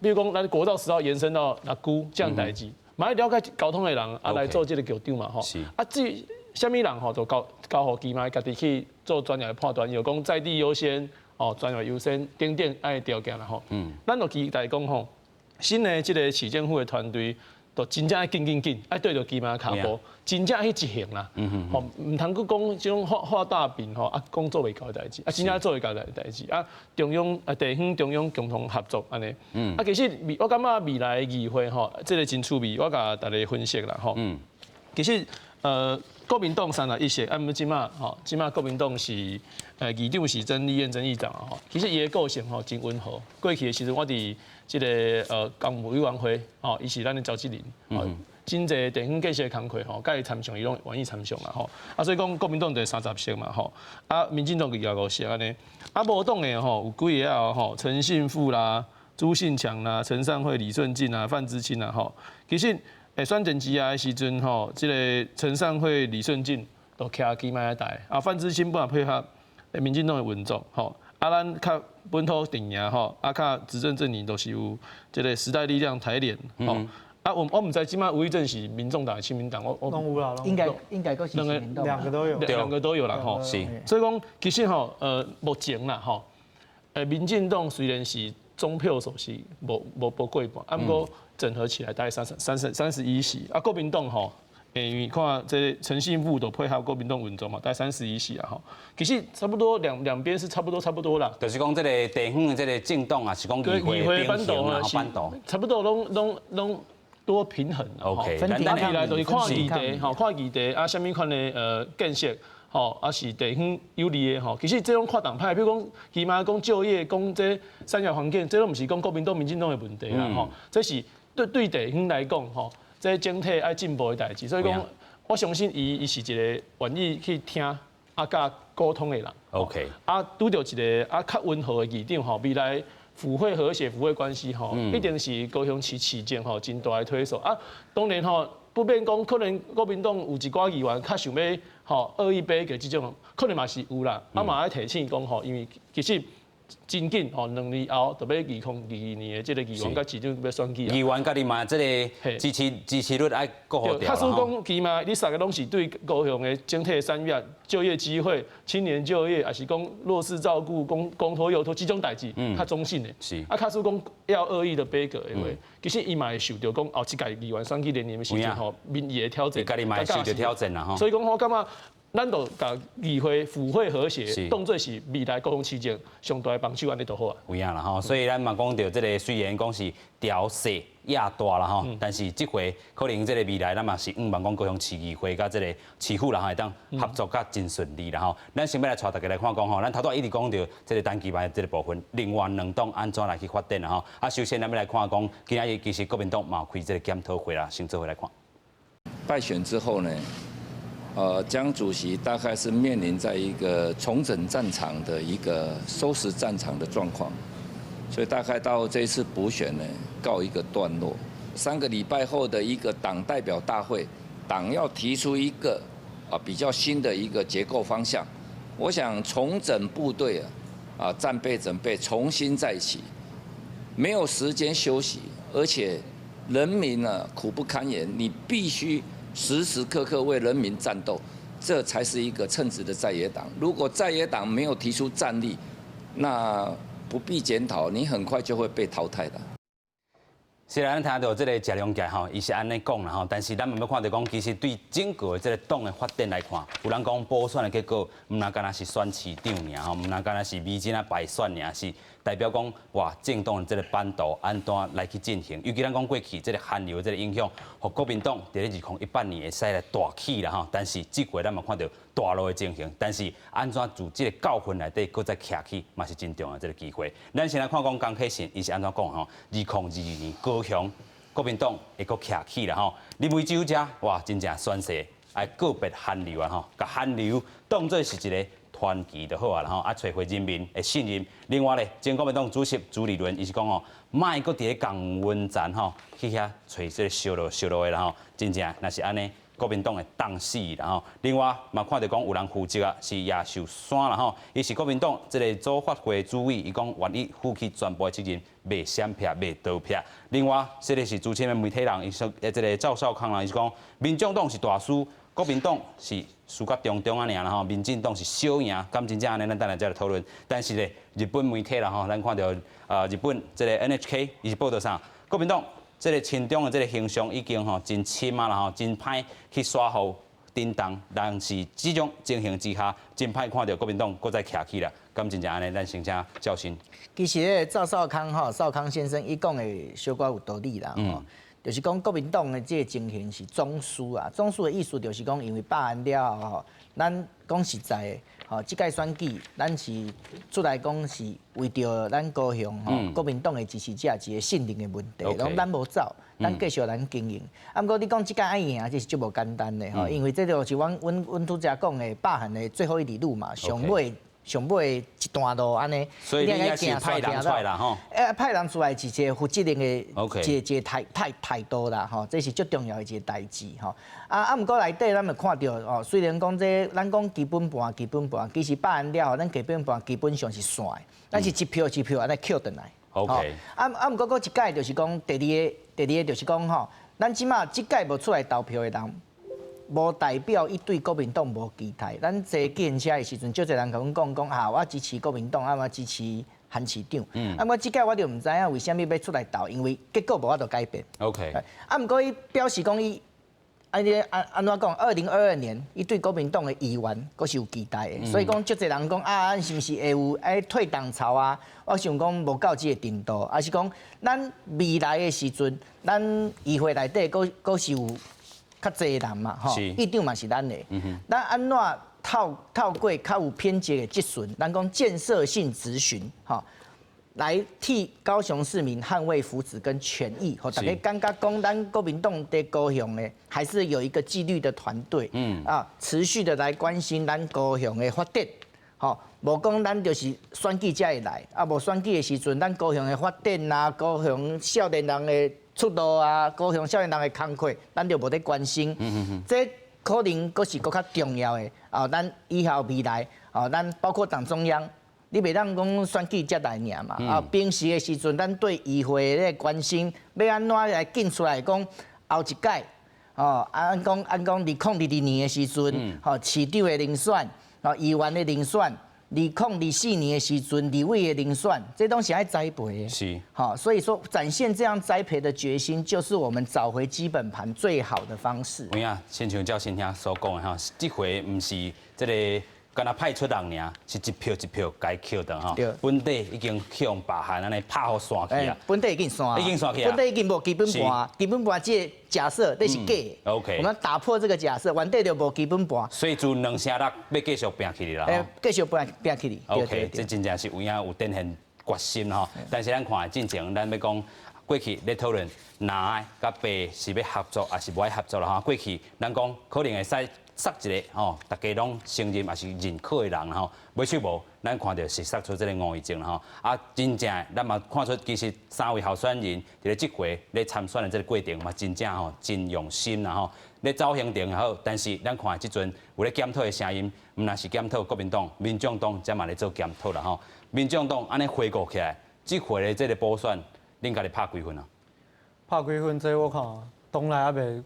比如講咱國道10號延伸到六龜這樣代誌，嘛愛了解交通的人啊來做這个局長嘛吼。啊，至於啥物人吼，就交交予其邁家己去做專業的判斷，又講在地優先哦，專業優先等等愛條件啦吼。咱就期待講吼。新的這个市政府的團隊，都真正愛緊緊緊，愛對著其邁跤步，真正去執行啦。吼，毋通閣講這種畫畫大餅吼，啊，講做袂到的代誌，啊，真正做會到的代誌，啊，中央啊，地方中央共同合作按呢。啊，其實我感覺未來的議會吼，這个真趣味，我共大家分析啦吼。其實，國民黨31席，啊，毋這馬吼，這馬國民黨是議長是曾麗燕曾議長吼，其實伊的個性吼真溫和。過去的時陣，我佇這个工務委員會吼，伊是咱的召集人，真濟地方建設的工課吼，佮伊參詳，伊攏願意參詳啦吼。啊，所以講國民黨就30席嘛吼，啊，民進黨25席按呢。啊，無黨的吼有幾个啊吼，陳信富啦、朱信強啦、陳善惠、李順進啊、范志清啊吼，其實選前之夜的時陣吼，這个陳善惠、李順進都徛其邁的台，啊，范志清本來配合民進黨的運作吼，啊，咱較本土陣營吼，啊，較執政陣營都是有這个時代力量、台聯吼。啊，我毋知這馬吳益政是民眾黨、親民黨，我攏有啦，應該閣是親民黨，兩個都有，兩個都有啦吼。所以講其實吼，目前啦吼，民進黨雖然是總票數是無過半，啊，毋過整合起來大概31席，啊，國民黨吼，因為看這个陳信富都配合國民黨運作嘛，大概三十一席啊吼，其實差不多兩邊是差不多啦。就是講這个地方的這个政黨啊，是講議會平衡啊，版圖，差不多攏多平衡。 OK，咱起來就是看議題，吼，看議題啊，啥物款的建設，吼，啊是地方有利的吼。其實這種跨黨派，比如講起碼講就業，講這產業環境，這攏毋是講國民黨、民進黨的問題啦，吼。這是對地方來講，吼，這整體愛進步的代誌。所以講，我相信伊是一个願意去聽啊，佮溝通的人。 啊，拄著一个啊較溫和的議長，吼，未來府會和諧、府會關係吼，一定是高雄市市政吼真大的推手啊。當然吼，不免講，可能國民黨有一寡議員較想欲吼惡意杯葛這種，可能嘛是有啦。啊嘛愛提醒講吼，因為其實真緊吼，2年後就欲2022年的這个議員佮市長欲選舉。議員家己嘛，這个支持率愛顧好。假使講起碼你三个攏是對高雄的整體產業、就業機會、青年就業，抑是講弱勢照顧、公托幼托這種代誌，較中性的。啊，假使講要惡意的杯葛的話，其實伊嘛會受著講後一屆議員選舉連任的時陣吼，民意的挑戰。家己嘛會受著挑戰啦吼。所以講我感覺，咱就共議會府會和諧，當做是未來高雄市政上大的幫手，按呢就好啊。有影啦吼，所以咱嘛講著這个雖然講是調細壓大啦吼，但是這回可能這个未來咱嘛是向望講高雄市議會佮這个市府啦吼，會當合作較真順利啦吼。咱先欲來帶大家來看講吼，咱頭拄一直講著這个陳其邁這个部分，另外兩黨按怎來去發展啦吼。啊，首先咱欲來看講，今仔日其實國民黨嘛有開這个檢討會啦，先做伙來看。敗選之後呢？江主席大概是面臨在一個重整戰場的一個收拾戰場的狀況，所以大概到這次補選呢，告一個段落。3個禮拜後的一個黨代表大會，黨要提出一個比較新的一個結構方向。我想重整部隊啊，戰備準備重新再起，沒有時間休息，而且人民呢苦不堪言，你必須時時刻刻為人民戰鬥，這才是一個稱職的在野黨。如果在野黨沒有提出戰力，那不必檢討，你很快就會被淘汰的。雖然咱聽著這个謝龍介吼，伊是按呢講啦吼，但是咱嘛欲看著講，其實對整個這个黨的發展來看，有人講補選的結果，毋若干焦是選市長爾吼，毋若干焦是美珍仔敗選爾，是代表講哇，政黨的這个版圖按怎來去進行？尤其咱講過去這个韓流的這个影響，予國民黨佇咧2018年會使來大起啦吼。但是這回咱嘛看著大落的情形，但是按怎自這个教訓內底閣再徛起，嘛是真重要這个機會。咱先來看講江啟臣，伊是按怎講吼？2022年高雄國民黨會閣徛起啦吼。林為洲遮哇，真正宣誓愛告別韓流啊吼，共韓流當做是一个傳奇就好啊啦吼，啊，揣回人民的信任。另外咧，前國民黨主席朱立倫伊是講吼，莫閣佇咧共溫層吼去遐揣這个燒落燒落的啦吼，真正若是按呢，國民黨會凍死啦吼。另外嘛，看著講有人負責啊，是葉秀山啦吼，伊是國民黨這个組發會主委，伊講願意負起全部的責任，袂閃避，袂逃避。另外，這个是資深的媒體人，伊說，這个趙少康啦，伊是講，民眾黨是大輸，國民黨是輸甲中中按呢爾啦吼，民進黨是小贏，敢真正按呢？咱等下再來討論。但是咧，日本媒體啦吼，咱看著日本這个 NHK 伊是報導啥？國民黨這个親中的這个形象已經吼真深啊啦吼，真歹去刷予震動，但是這種情形之下，真歹看著國民黨閣再徛起來。敢真正按呢？咱先請趙新。其實，趙少康吼，少康先生伊講的小可有道理啦吼。就是講國民黨的這個情形是總輸啊，總輸的意思就是講，因為罷韓了後吼，咱講實在的，吼，這屆選舉咱是出來講是為著咱高雄吼國民黨的支持者一個信任的問題，攏咱無走，咱繼續咱經營。啊，毋過你講這屆愛贏，這是足無簡單的吼，因為這就是阮阮阮拄才講的罷韓的最後一里路嘛，上尾。上尾一段路按呢，所以你也是派人出來啦吼。派人出來是一個負責任的一個一個態度啦吼，這是足重要的一個代誌吼。啊，毋過內底咱會看著哦，雖然講這咱講基本盤基本盤，其實罷韓了後，咱基本盤基本上是散的，咱是一票一票按呢抾轉來。 啊，毋過閣一屆就是講第二个，第二个就是講吼，咱這馬這屆無出來投票的人，無代表伊對國民黨無期待。咱坐計程車的時陣，足濟人共阮講講啊，我支持國民黨，啊，我支持韓市長。啊，我這屆我就毋知影為啥物欲出來投，因為結果無法度改變。 啊，毋過伊表示講伊，按呢按按怎講？2022年，伊對國民黨的議員閣是有期待的。所以講，足濟人講啊，是毋是會有退黨潮啊？我想講無到這個程度，抑是講咱未來的時陣，咱議會內底閣閣是有較濟人嘛，吼，議長嘛是咱的，咱按怎透過較有品質的質詢，咱講建設性質詢，吼，來替高雄市民捍衛福祉跟權益，予大家感覺講，咱國民黨佇高雄的，還是有一個紀律的團隊，啊，持續的來關心咱高雄的發展，吼，無講咱就是選舉才會來，啊，無選舉的時陣，咱高雄的發展啊，高雄少年人的出路啊，高雄少年人的工課，咱就無咧關心。這可能閣是閣較重要的。哦，咱以後未來，哦，咱包括黨中央，你袂當講選舉才來爾嘛。啊，平時的時陣，咱對議會的關心，欲按怎來見出來講後一屆，哦，按講按講2022年的時陣，吼，市長的人選，哦，議員的人選。2024年的時陣，立委的人選，這攏是愛栽培的。好，所以說展現這樣栽培的決心，就是我們找回基本盤最好的方式。有影，親像趙新兄所講的吼，這回毋是這个干焦派出人爾，是一票一票共抾轉吼。本底已經去予罷韓按呢拍予散去啊。本底已經散，已經散去啊。本底已經無基本盤，基本盤這個假設這是假的。 我們打破這個假設，原底就無基本盤。所以就兩成六欲繼續拚起來啦。繼續拚拚起來。 OK，這真正是有影有展現決心吼。但是咱看進前，咱欲講過去咧討論藍佮白是欲合作，抑是無愛合作啦吼。過去咱講可能會使殺一個吼，大家攏承認抑是認可的人吼，尾卻無，咱看著是殺出這个吳怡靜吼。啊，真正咱嘛看出其實三位候選人佇咧這回咧參選的這个過程嘛，真正吼真用心啦吼。咧走行程也好，但是咱看這陣有咧檢討的聲音，毋但是檢討國民黨、民眾黨，才嘛咧做檢討啦吼。民眾黨按呢回顧起來，這回的這个補選，恁家己拍幾分啊？拍幾分？這我看當來猶未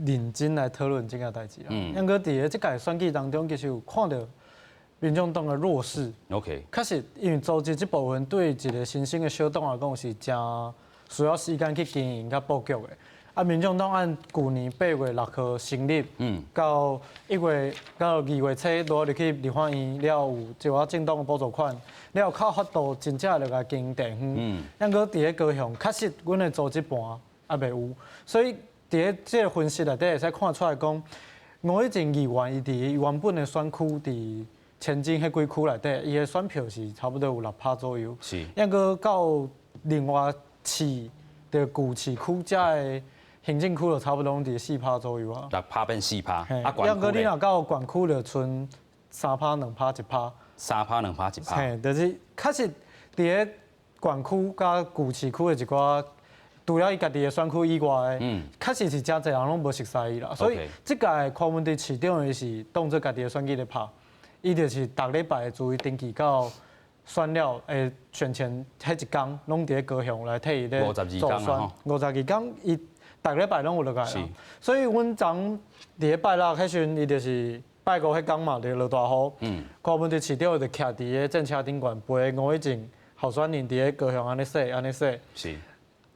認真來討論這件代誌啦。毋過佇咧這屆選舉當中，其實有看著民眾黨的弱勢。 確實，因為組織這部分對一個新興的小黨來講是誠需要時間去經營佮布局的。啊，民眾黨按舊年8月6號成立，到1月到2月初落入去立法院了，有一寡政黨的補助款，了後較法度真正落來經營地方。毋過佇咧高雄，確實阮的組織盤猶未有，所以佇咧這个分析內底會使看出來講，吳怡靜議員伊佇原本的選區佇前鎮彼幾區內底，伊的選票是差不多有6趴左右。抑閣到另外市的舊市區遮的行政區就差不多佇4趴左右啊。 6趴變4趴，啊，抑閣你若到縣區就賰3趴、2趴、1趴。 3趴、2趴、1趴。嘿，就是確實佇咧縣區佮舊市區的一寡，除了伊家己的選區以外的，確實是誠濟人攏無熟似伊啦。所以這屆柯文哲市長伊是當做家己的選舉咧拍，伊就是逐禮拜自伊登記到選了，選前彼一工，攏佇咧高雄來替伊咧做選。52工，伊逐禮拜攏有落來。所以阮昨佇咧拜六彼時陣，伊就是拜五彼工嘛，就落大雨。柯文哲市長就徛佇咧戰車頂懸，陪吳怡靜候選人佇咧高雄按呢洗，按呢洗。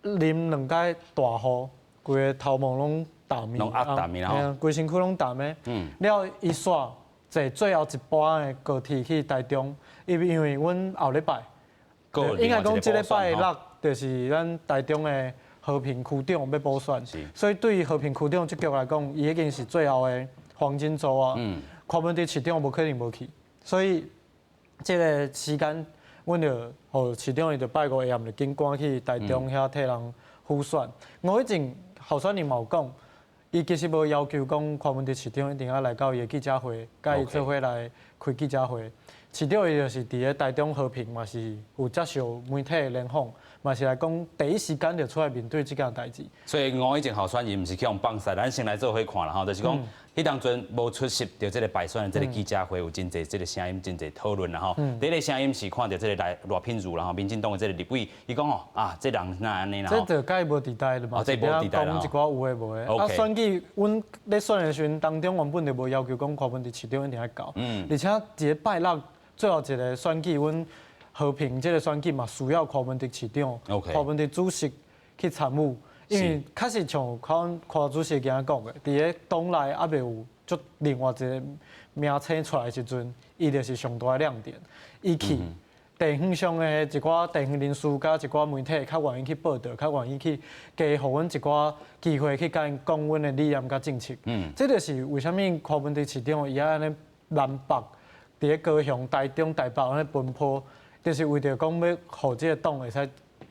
淋兩擺大雨，規个頭毛攏澹的，攏壓澹的啦。規身軀攏澹的。了伊煞坐最後一班的高鐵去台中，因為阮後禮拜，應該講這禮拜六就是咱台中的和平區長欲補選，所以對於和平區長這局來講，伊已經是最後的黃金週啊。柯文哲市長無可能無去，所以這個時間，阮就予市長伊就拜五下暗就緊趕去台中遐替人輔選。吳以正候選人嘛有講，伊其實無要求講柯文哲市長一定要來到伊的記者會，佮伊做伙來開記者會。市長伊就是佇咧台中和平嘛是有接受媒體的聯訪，嘛是來講第一時間就出來面對這件代誌。所以吳以正候選人毋是去予放殺，咱先來做伙看啦吼，就是講彼當陣無出席著這個敗選的這個記者會，有真濟這個聲音，真濟討論啦吼。第一個聲音是看著這個來賴品妤啦吼，民進黨的這個立委，伊講吼啊，這人哪按呢啦這就佮伊無佇台了嘛，哦，這無佇台啦。講一寡有的無的。啊，選舉，阮咧選的時陣當中原本就無要求講柯文哲市長一定愛到，而且一個拜六最後一個選舉，阮和平這個選舉嘛需要柯文哲市長、柯文哲主席去參與，因為確實像柯柯主席今仔講的，佇咧黨內猶未有足另外一個名稱出來的時陣，伊就是上大的亮點。伊去地方上的一寡地方人士佮一寡媒體較願意去報導，較願意去加予阮一寡機會去共𪜶講阮的理念佮政策。這就是為啥物柯文哲市長伊愛按呢南北佇咧高雄、台中、台北按呢奔波，就是為著講欲予這個黨會使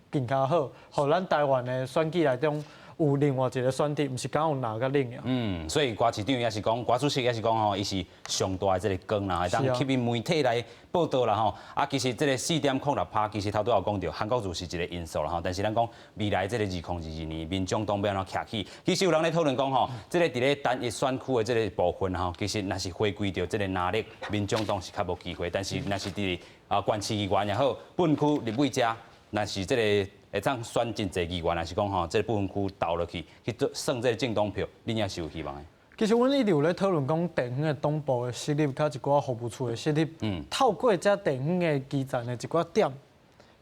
更加好，予咱台灣的選舉內中有另外一個選擇，毋是敢有藍佮綠爾。嗯，所以郭市長也是講，郭主席也是講吼，伊是上大的這個光啦，會當吸引媒體來報導啦吼。啊，其實這個4.06趴，其實頭拄有講著，韓國瑜是一個因素啦吼。但是咱講未來這個2022年，民眾黨欲按怎徛起？其實有人咧討論講吼，這個佇咧單一選區的這個部分吼，其實若是回歸著這個藍綠，民眾黨是較無機會。但是若是佇啊縣市議員也好，分區立委遮，若是這個會當選真濟議員，還是講吼，這個不分區投落去去做算這個政黨票，恁也是有希望的。其實阮一直有咧討論講地方的黨部的設立，佮一寡服務處的設立，透過這地方的基層的一寡點，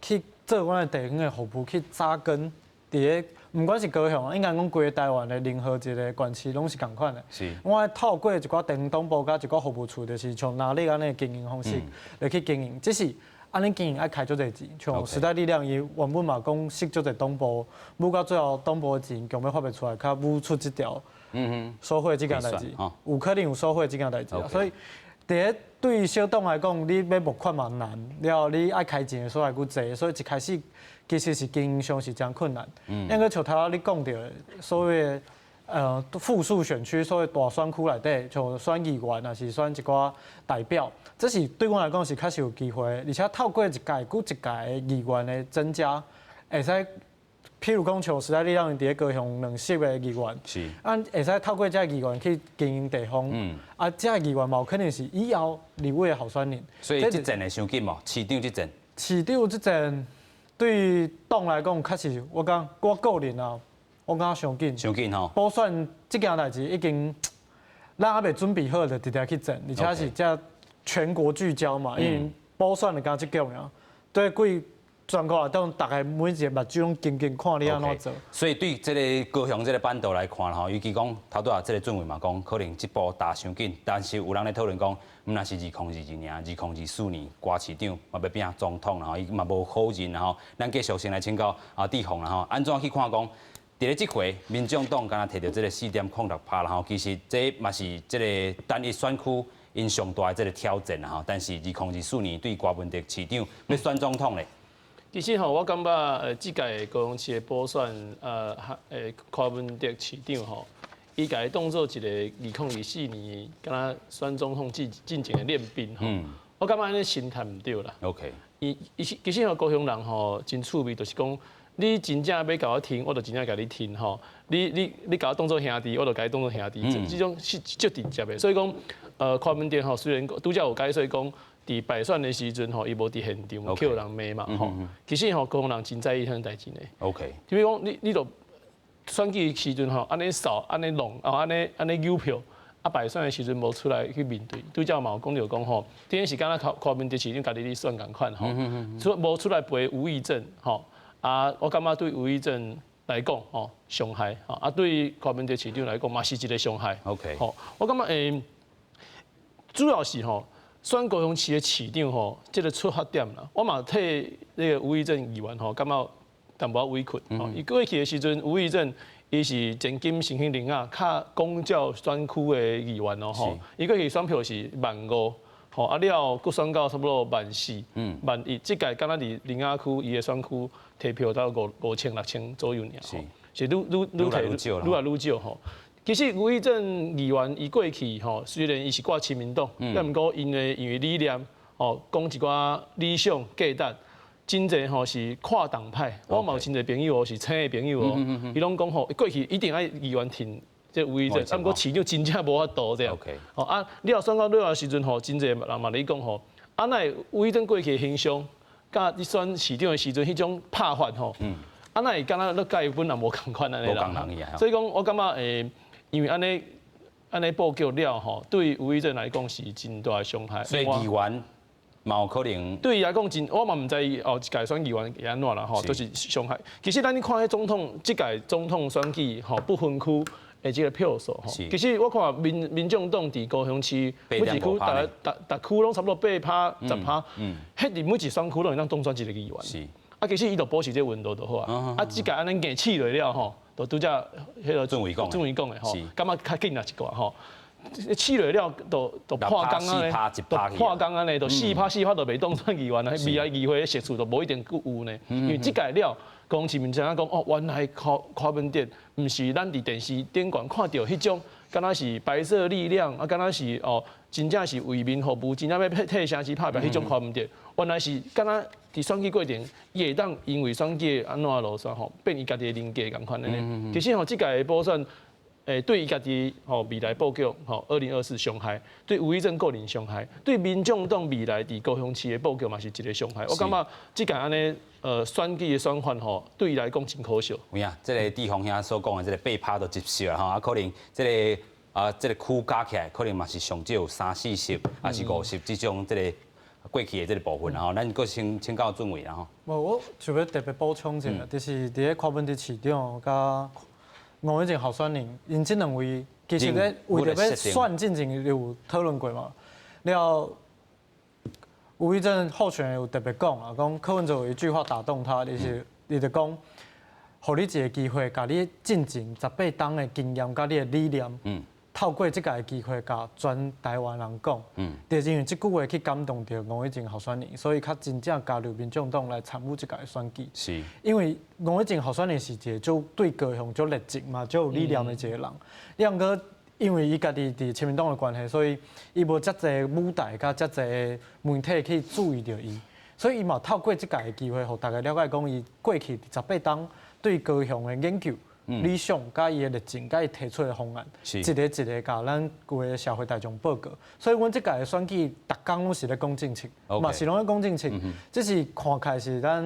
去做阮的地方的服務，去紮根佇咧，毋管是高雄，應該講規个台灣的任何一個縣市攏是仝款的。我透過一寡地方黨部佮一寡服務處，就是像藍綠按呢經營方式來去經營，只是按呢經營愛開足濟錢，像時代力量伊原本嘛講設足濟黨部，舞到最後黨部的錢強欲發袂出來，較舞出這條收賄這件代誌，有可能有收賄這件代誌。所以，第一對於小黨來講，你欲募款嘛難，了後你愛開錢的所在閣濟，所以一開始其實是經營上是誠困難。因為像頭仔你講著的所謂的複數選區，所謂大選區內底，像選議員，抑是選一寡代表，這是對阮來講是確實有機會，而且透過一屆閣一屆的議員的增加，會使，譬如講像時代力量佇咧高雄兩席的議員，啊，會使透過這個議員去經營地方，啊，這個議員嘛有可能是以後立委的候選人。所以這戰會傷緊無？市長這戰。市長這戰對黨來講，確實我講我個人啊，我感覺傷緊。傷緊吼。補選這件代誌已經，咱猶未準備好就直接去戰，而且是這全國聚焦嘛，因為補選就敢這局爾，對規全國來講，逐家每一個目睭攏緊緊看你按怎做。所以對這個高雄這個版圖來看吼，尤其講頭拄仔這個俊偉嘛講，可能這步打傷緊，但是有人咧討論講，毋若是2022年、2024年，郭市長嘛欲拼總統啦吼，伊嘛無否認啦吼。咱繼續先來請教啊志宏啦吼，按怎去看講？佇咧這回，民眾黨敢若提著這個4.06趴啦吼，其實這嘛是這個單一選區𪜶上大的這個挑戰啦吼。但是2024年對柯文哲市長欲選總統咧。其實吼，我感覺這屆高雄市的補選，柯文哲市長吼，伊共伊當做一個2024年，敢若選總統進進前的練兵吼。我感覺按呢心態毋對啦。 伊伊其實吼高雄人吼真趣味，就是講你真正欲共我挺，我就真正共你挺吼。你你你共我當做兄弟，我就共你當做兄弟。這種是足直接的。所以講，柯文哲吼雖然拄才有解說講，佇敗選的時陣吼，伊無佇現場予人罵嘛吼。其實吼，高雄人真在意彼項代誌呢。 比如講，你你著選舉時陣吼，按呢掃，按呢弄，哦，按呢按呢扭票，啊敗選的時陣無出來去面對。拄才嘛有講著講吼，這陣時敢若柯柯文哲市長家己咧選仝款吼，出無出來陪吳益政吼，啊，我感覺對吳益政來講吼傷害，啊對柯文哲市長來講嘛是一個傷害。 吼，我感覺主要是吼，選高雄市的市長吼，這個出發點啦，我嘛替那個吳益政議員吼，感覺淡薄仔委屈。吼，伊過去的時陣，吳益政伊是前金新興苓仔較公教選區的議員哦，吼，伊過去選票是萬5，吼，啊了後閣選到差不多萬4、萬1，這屆敢若佇苓仔區伊的選區提票到五千6千左右爾，是愈愈愈提愈來愈少吼。其實吳益政議員伊過去吼，雖然伊是掛親民黨，但毋過因為理念吼，講一寡理想價值，真濟吼是跨黨派。我嘛有真濟朋友哦，是青的朋友哦，伊攏講吼，過去一定愛議員挺這吳益政，啊毋過市長真正無法度這樣。吼啊，了後選到尾仔時陣吼，真濟人嘛咧講吼，啊哪會吳益政過去的形象，佮你選市長的時陣彼種拍法吼，啊哪會敢若咧佮伊本來無仝款按呢啦。所以講，我感覺因為按呢按呢布局了吼，對吳益政來講是真大的傷害。所以議員嘛有可能對伊來講真，我嘛毋知伊後一屆選議員會按怎啦吼，都是傷害。其實咱你看彼總統這屆總統選舉吼，不分區的這個票數吼，其實我看民眾黨佇高雄市每一區，逐逐區攏差不多8趴10趴，彼佇每一選區攏會當當選一個議員。啊，其實伊就保持這個溫度就好啊。啊，這屆按呢硬試落了吼，就拄才彼個俊偉講，俊偉講的吼，感覺較緊啊一寡吼。試落了，就破功按呢，就破功按呢，就4趴4趴就袂當選議員啊。未來議會的席次就無一定閣有呢。因為這屆了，講市民知影講哦，原來柯文哲毋是咱佇電視頂懸看著彼種，敢若是白色力量啊，敢若是哦，真正是為民服務，真正欲替城市拍拚彼種柯文哲，原來是敢若佇選舉過程，伊會當因為選舉按怎路線吼，變伊家己的人格仝款按呢。其實吼，這屆的補選，對伊家己吼未來布局吼2024傷害，對吳益政個人傷害，對民眾黨未來佇高雄市的布局嘛是一個傷害。我感覺這屆按呢，選舉的選法吼，對伊來講真可惜。有影，這個志宏兄所講的這個8趴都接受啦吼，啊可能這個啊這個區加起來，可能嘛是上少三四十，還是50這種這個過去的這個部分吼，咱閣先請教俊偉啦吼。無，我想欲特別補充一下，就是佇咧柯文哲市長佮吳益政候選人，𪜶這兩位其實咧為著欲選進前有討論過嘛。了，吳益政候選人有特別講啊，講柯文哲有一句話打動他，就是伊就講，予你一個機會，共你進前18冬的經驗佮你的理念，透過這個機會，共全台灣人講，就是因為這句話去感動著吳益政候選人，所以較真正加入民眾黨來參與這屆選舉。因為吳益政候選人是一個足對高雄足熱情嘛，足有理念的一個人。毋過因為伊家己佇親民黨的關係，所以伊無遮濟舞台佮遮濟媒體去注意著伊，所以伊嘛透過這屆的機會，予大家了解講伊過去18冬對高雄的研究、理想、佮伊的熱情、佮伊提出的方案，一個一個共咱規个社會大眾報告。所以，阮這屆的選舉，逐工攏是咧講政策，嘛是攏咧講政策，只是看起來是咱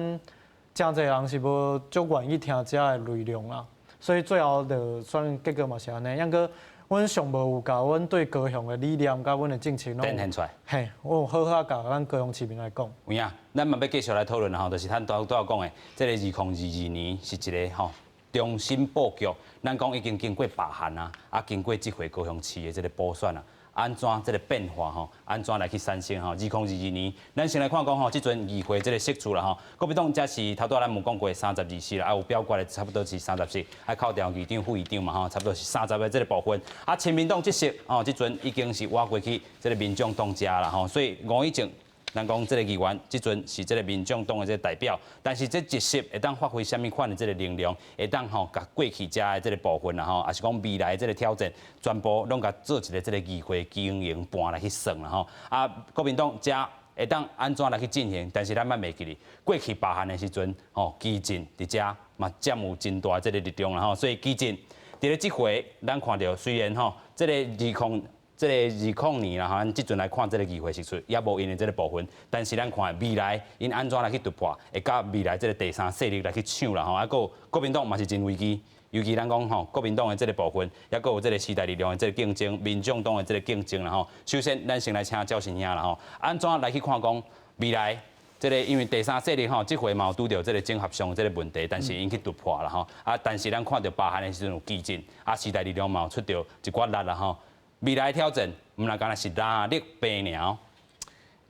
誠濟人是無足願意聽這的內容啦。所以最後就選結果嘛是按呢。毋過，阮上無有共阮對高雄的理念佮阮的政策攏展現出來。嘿，我有好好共咱高雄市民來講。有影，咱嘛欲繼續來討論吼，就是咱拄拄仔講的，這個2022年是一個吼重新布局，咱講已經經過罷韓啊，啊經過這回高雄市的這個補選啊，按怎這個變化吼，按怎來去產生吼？2022年，咱先來看講吼，這陣議會這個席次啦吼，國民黨這是頭拄仔咱有講過32席啦，啊有表決的差不多是30席，啊扣掉議長、副議長嘛吼，差不多是三十个這個部分。啊，親民黨這席吼，這陣已經是倚過去這個民眾黨遮啦吼，所以吳益政。咱講這個議員，這陣是這個民眾黨的這個代表，但是這一席會當發揮啥物款的這個能量，會當吼共過去遮的這個部分啦吼，抑是講未來的這個挑戰，全部攏共做一個這個議會經營盤來去算啦吼。啊，國民黨遮會當按怎來去進行？但是咱莫袂記得，過去罷韓的時陣，吼，基進佇遮嘛佔有真大這個力量啦吼，所以基進佇咧這回，咱看著雖然吼，這個這個20年啦，吼，咱這陣來看這個議會席次，猶無𪜶的這個部分，但是咱看未來𪜶按怎來去突破，會佮未來這個第三勢力來去搶啦，吼，啊，閣國民黨嘛是真危機，尤其咱講吼，國民黨的這個部分，猶閣有這個時代力量的這個競爭，民眾黨的這個競爭啦，吼。首先，咱先來請趙新兄啦，吼，按怎來去看講未來？這個因為第三勢力吼，這回嘛有拄著這個整合上這個問題，但是𪜶去突破啦吼。啊，但是咱看著罷韓的時陣有基進，啊，時代力量嘛有出著一寡力啦吼。未來挑戰，毋若干焦是藍綠白爾。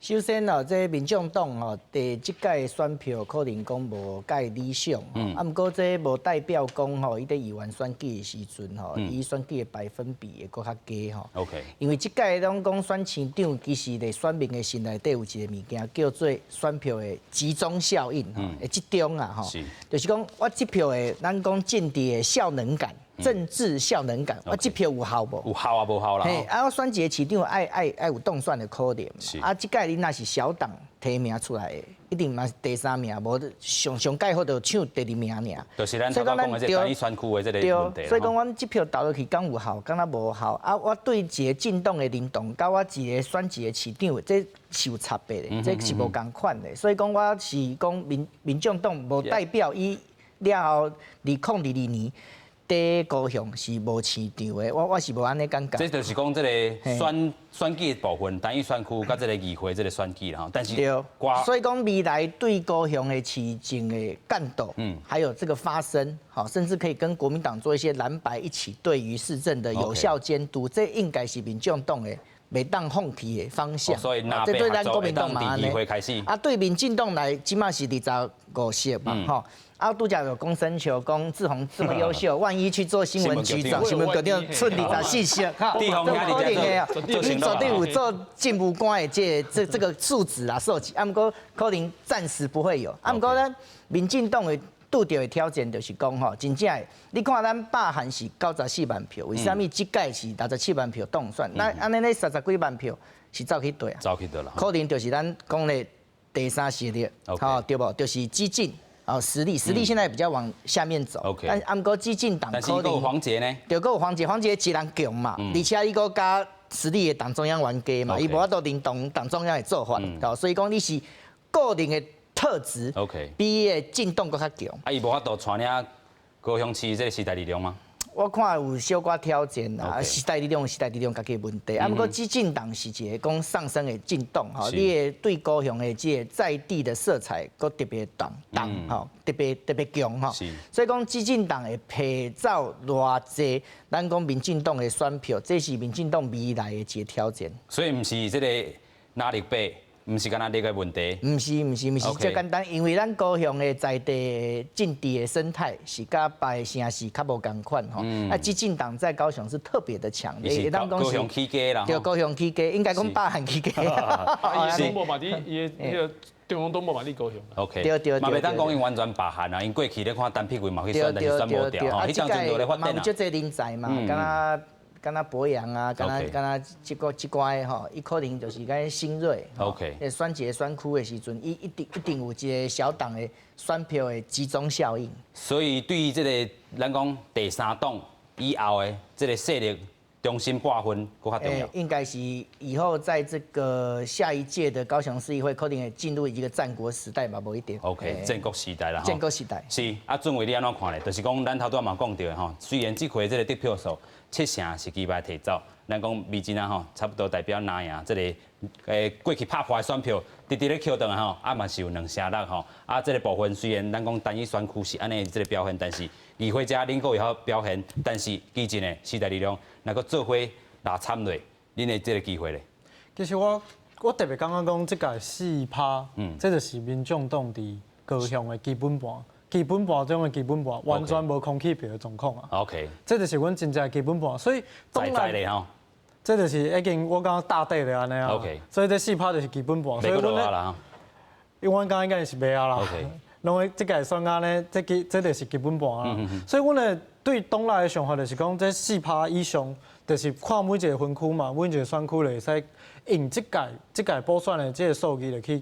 首先哦，這民眾黨哦，佇這屆選票可能講無蓋理想，啊，毋過這無代表講吼，伊佇議員選舉的時陣吼，伊選舉的百分比會閣較低吼。 因為這屆攏講選市長，其實佇選民的心內底有一個物件叫做選票的集中效應，會集中啊吼，就是講我這票的，咱講政治的效能感。政治效能感，我這票有效無？有效啊，無效啦。嘿，啊，我選一個市長，愛有當選的可能。啊，這屆你若是小黨提名出來的，一定嘛是第三名，無上上蓋好就搶第二名爾。就是咱頭拄講的這單一選區的這個問題。所以講，阮這票投落去，敢有效，敢若無效。啊，我對一個政黨的認同，佮我一個選一個市長，這是有差別的，這是無仝款的。所以講，我是講民眾黨無代表伊了後2022年，佇高雄是無市場的，我是無按呢感覺。這就是講這個選舉的部分，單一選區佮這個議會這個選舉啦吼。但是，對，所以講未來對高雄的市政的幹鬥，還有這個發聲，好，甚至可以跟國民黨做一些藍白一起對於市政的有效監督，這應該是民眾黨的袂當放棄的方向。所以，這對咱國民黨嘛議會開始。啊，對民進黨來，這馬是25席嘛，吼。啊，拄才有講生笑，講志宏這麼優秀，萬一去做新聞局長，新聞局長出24席，哈，這可能的哦。你絕對有做政務官的這個素質啊，素質。啊，毋過可能暫時不會有。啊，毋過咱民進黨會拄著的挑戰就是講吼，真正的，你看咱罷韓是94萬票，為啥物這屆是67萬票當選？那按呢咧30幾萬票是走去佗啊？走去佗啦？可能就是咱講的第三勢力，吼對無？就是基進。哦，實力實力現在比較往下面走，但啊毋過基進黨可能黃捷呢？對，閣有黃捷，黃捷一人強嘛，而且伊閣佮實力的黨中央冤家嘛，伊無法度認同黨中央的做法，哦，所以講你是個人的特質比伊的政黨閣較強。啊，伊無法度帶領高雄市這個時代力量嗎？我看有小可挑戰啦，時代力量時代力量家己的問題，啊，毋過基進黨是一個講上升的政黨吼，你會對高雄的這個在地的色彩閣特別重重吼，特別特別強吼，所以講基進黨會提走偌濟，咱講民進黨的選票，這是民進黨未來的一個挑戰。所以毋是這個藍綠白。毋是干焦這個問題，毋是毋是毋是這簡單，因為咱高雄的在地政治的生態是佮別的城市較無仝款吼。啊，基進黨在高雄是特別的強，是高雄起家啦，對，高雄起家，應該講罷韓起家。伊總部嘛佇伊的彼個中央黨部嘛佇高雄。 OK，對對對，嘛袂當講伊完全罷韓啊，𪜶過去咧看陳柏惟嘛去選，但是選無著吼。彼當陣就咧發展啊。嘛有足濟人才嘛，敢若。敢若博洋啊，敢若這寡的吼，伊可能就是講新銳。 選一個選區的時陣，伊一定有一個小黨的選票的集中效應。所以對於這個咱講第三黨以後的這個勢力中心劃分，閣較重要。應該是以後在這個下一屆的高雄市議會，可能會進入一個戰國時代嘛，無一定。 OK，戰國時代啦。戰國時代。是啊，俊偉你按怎看咧？就是講咱頭拄仔嘛講著的吼，雖然這回這個得票數七成是基排提走，咱講美金啊吼，差不多代表藍營這個過去拍破的選票，直直咧抾轉來吼，啊嘛是有2成6吼。啊，這個部分雖然咱講單一選區是按呢這個表現，但是議會遮恁閣會曉表現，但是基進的時代力量若閣做伙來參落，恁的這個機會咧？其實我特別感覺講，這屆4趴，這就是民眾黨佇高雄的基本盤。基本盤中的基本盤，完全無空氣票的狀況啊。 這就是阮真正的基本盤，所以在在咧吼，這就是已經我感覺大底咧按呢啊。 所以這四趴就是基本盤，所以阮咧，因為阮感覺應該是袂啊啦。攏會這屆選按呢，這就是基本盤啊。所以阮的對黨內的想法就是講，這四趴以上，就是看每一個分區嘛，每一個選區就會使用這屆補選的這個數字來去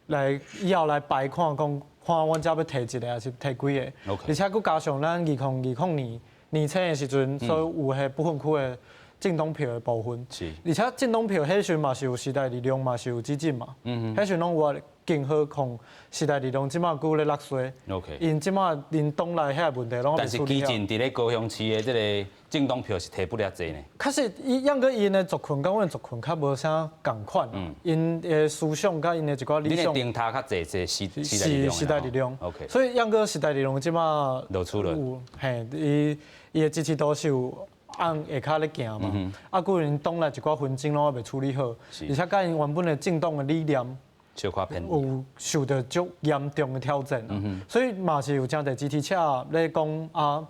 來以後來排看講。看阮遮欲提一個還是提幾個？而且閣加上咱2020年年初的時陣，所有彼不分區的政黨票的部分。而且政黨票彼時嘛是有時代力量嘛是有基進嘛。彼時攏有啊，更何況時代力量這馬閣咧落衰。 𪜶這馬𪜶黨內遐問題攏但是基進佇咧高雄市的這個政黨票是提不了濟呢。確實，伊猶閣𪜶的族群佮阮的族群較無啥仝款。𪜶的思想佮𪜶的一寡理想。恁的燈塔較濟，這時是時代力量。 所以猶閣時代力量這馬露出了。有嘿，伊的支持度是有。按下跤咧行嘛，啊，固然黨內一寡紛爭攏猶未處理好，而且佮𪜶原本的政黨的理念小可偏有受著足嚴重的挑戰，所以嘛是有誠濟支持者咧講啊，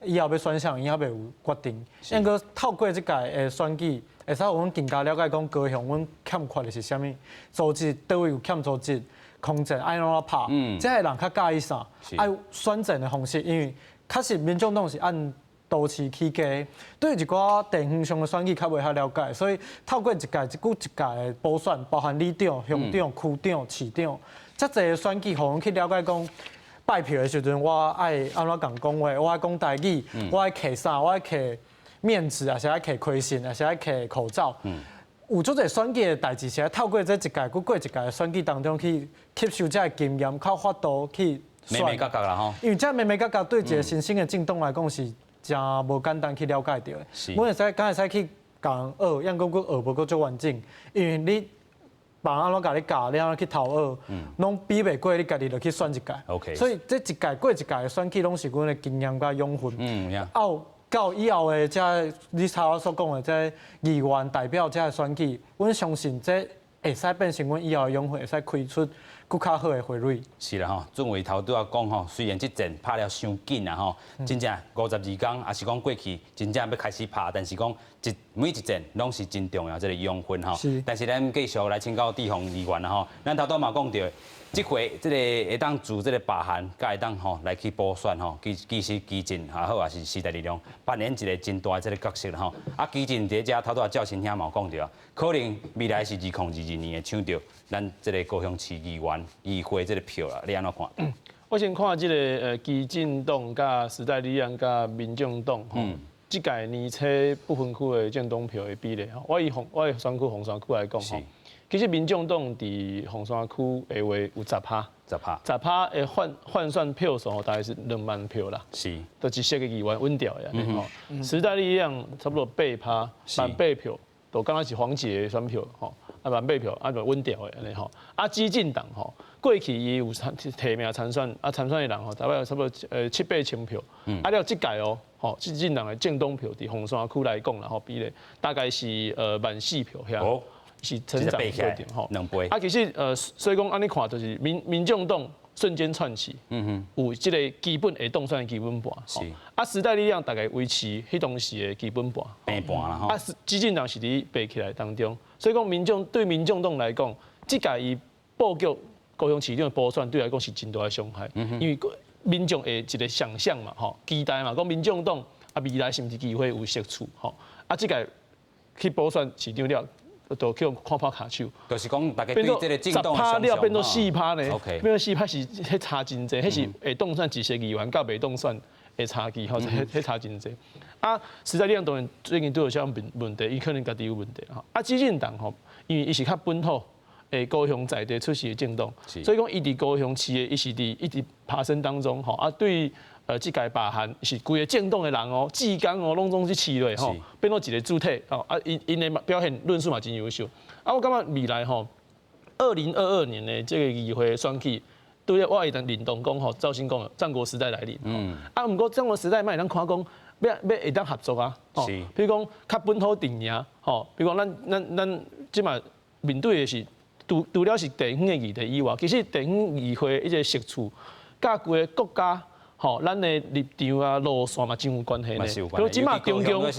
以後欲選啥，伊猶未有決定。毋過透過這屆的選舉，會使予阮更加了解講高雄阮欠缺的是啥物，組織佗位有欠組織，空戰愛按怎拍，這个人較佮意啥，愛選戰的方式，因為確實民眾黨是按都市起家，對一寡地方上的選舉較袂遐了解，所以透過一屆一過一屆的補選，包含里長、鄉長、區長、市長，遮濟的選舉，予阮去了解講，拜票的時陣，我愛按怎共講話，我愛講台語，我愛揢啥，我愛揢面子，抑是愛揢開信，抑是愛揢口罩。有足濟選舉的代誌，是愛透過這一屆閣過一屆的選舉當中去吸收這个經驗，較有法度去眉眉角角啦吼。因為這眉眉角角對一個新興的政黨來講是誠無簡單去了解著的。阮會使敢會使去共人學，猶閣閣學無閣足完整，因為你別人按怎共你教，你按怎去偷學，攏比袂過你家己落去選一屆。 所以這一屆過一屆的選舉，攏是阮的經驗佮養分。後到以後的這你頭仔所講的這議員代表這个選舉，阮相信這會使變成阮以後的養分，會使開出閣較好的花蕊。是啦吼，俊偉頭拄仔講吼，雖然這戰拍了傷緊啊吼，真正52工，抑是講過去真正欲開始拍，但是講一每一戰攏是真重要這个養分吼。但是咱繼續來請教志宏議員啦吼，咱頭拄嘛講著，這回這个會當自這个罷韓，佮會當吼來去補選吼，其其實基進也好，抑是時代力量扮演一個真大的這个角色吼。啊，基進佇遮頭拄仔趙新兄嘛有講著啊，可能未來是2022年會搶著咱這个高雄市議員議會這个票啦，你按怎看？我先看這个基進黨佮時代力量佮民眾黨吼，這屆年初不分區的政黨票的比例吼，我以選區鳳山區來講吼，其實民眾黨佇鳳山區的話有十趴，十趴，十趴的換換算票數大概是2萬票啦，就一席的議員穩掉的吼。時代力量差不多八趴，萬八票，就敢若是黃捷的選票吼，啊萬八票啊就穩掉的按呢吼。啊基進黨吼，過去伊有參提名參選，啊參選的人吼，大概差不多七八千票，啊了這屆哦，吼基進黨的政黨票佇鳳山區來講啦吼，比例大概是1.4萬票遐。是成長一點吼，兩倍。啊，其實所以講按呢看就是民眾黨瞬間竄起，有這个基本會當選的基本盤。啊，時代力量大概維持彼當時的基本盤。平盤啦吼。啊，基進黨是佇爬起來當中，所以講民眾對民眾黨來講，這屆伊布局高雄市長的補選對來講是真大的傷害，因為民眾會一個想象嘛，吼，期待嘛，講民眾黨啊未來是毋是機會有席次，吼，啊，這屆去補選市長了，就去予看破跤手，就是講大家對這個政黨十趴了變做四趴呢，變做四趴是彼差真濟，彼是會當選一席議員佮袂當選的差距，吼，彼差真濟。啊，時代力量當然最近都有啥問問題，伊可能家己有問題吼。啊，基進黨吼，因為伊是較本土，的高雄在地出世的政黨，所以講伊佇高雄市的，伊是佇一直爬升當中吼。啊，對這屆罷韓是規个政黨的人哦，志工哦，攏總去飼落吼，變做一個主體哦。啊，𪜶𪜶的表現論述嘛真優秀。啊，我感覺未來吼，2022年的這个議會選舉，對我會當認同講吼，趙新講的戰國時代來臨。啊，毋過戰國時代嘛會當看講，欲欲會當合作啊。比如講較本土陣營，吼，比如講咱咱咱這馬面對的是，除除了是地方的議題以外，其實地方議會彼个席次，佮規个國家。吼，咱的立場啊、路線嘛，真有關係呢。比如這馬中共，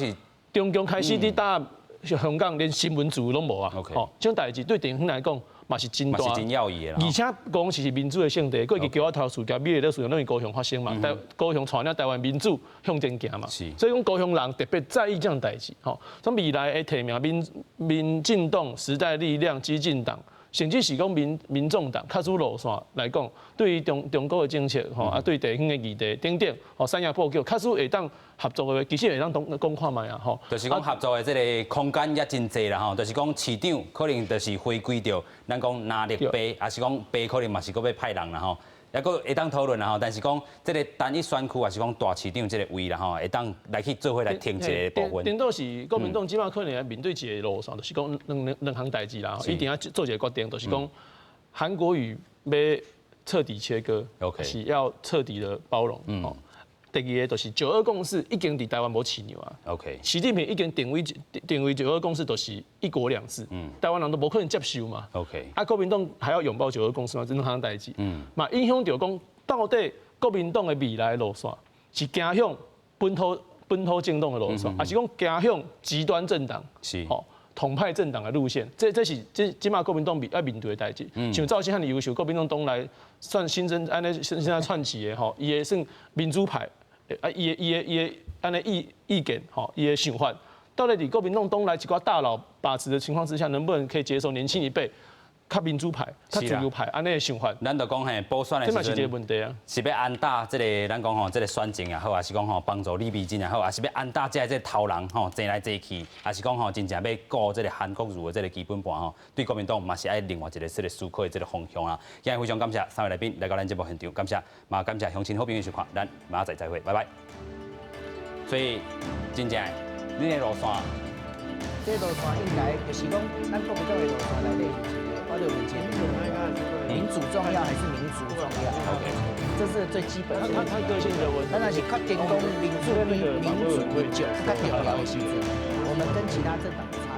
中共開始佇打香港，連新聞自由攏無啊。吼，這種代誌對地方來講嘛是真大。真要義的。而且高雄市是民主的聖地，過去橋仔頭事件、美麗島事件攏佇高雄發生嘛。台高雄帶領台灣民主向前行嘛。所以講高雄人特別在意這種代誌。吼，從未來的提名民民進黨、時代力量、基進黨。甚至是講民民眾黨較主路線來講，對於中中國的政策吼，啊對地方的議題等等，吼產業布局，假使會當合作的話，其實會當講講看覓啊吼。就是講合作的這个空間也真濟啦吼，就是講市長可能就是回歸著咱講藍綠白，抑是講白可能嘛是閣欲派人啦吼。抑閣會當討論啦吼，但是講這个單一選區，抑是講大市長這个位啦吼，會當來去做伙來提一个部分。顛倒是國民黨這馬可能面對一个路線，就是講兩兩兩項代誌啦，一定要做一个決定，就是講韓國瑜欲徹底切割，是要徹底的包容。第二个就是九二共識已經佇台灣無市場啊。 習近平已經定位九二共識就是一國兩制，台灣人都無可能接受嘛。 啊，國民黨還要擁抱九二共識嗎？這兩項代誌。嘛影響著講到底國民黨的未來路線是走向本土政黨的路線，還是講走向極端政黨？統派政黨的路線，這是這馬國民黨面愛面對的代誌。像趙少康遐優秀，國民黨黨內算新生按呢現在竄起的吼，伊的算民主派，啊，伊的按呢意見吼，伊的想法，到底佇國民黨黨內一寡大佬把持的情況之下，能不能可以接受年輕一輩較民主派、較自由派按呢的想法？咱就講嘿，補選的時陣，這嘛是一個問題啊。是欲安搭這個，咱講吼，這個選情也好，還是講吼幫助李美珍也好，還是欲安搭這個頭人吼爭來爭去，還是講吼真正欲顧這個韓國瑜的這個基本盤吼，對國民黨嘛是愛另外一個這個思考的這個方向啊。今日非常感謝三位來賓來到咱節目現場，感謝，嘛感謝鄉親好朋友收看，咱明仔載再會，拜拜。所以真正，恁的路線，這路線應該就是講，咱國民黨的路線內底是一個，我就問一個，民主重要還是民族重要？ OK，這是最基本的。他個性的問題。咱若是確定講民主比民族較重要的時陣，我們跟其他政黨。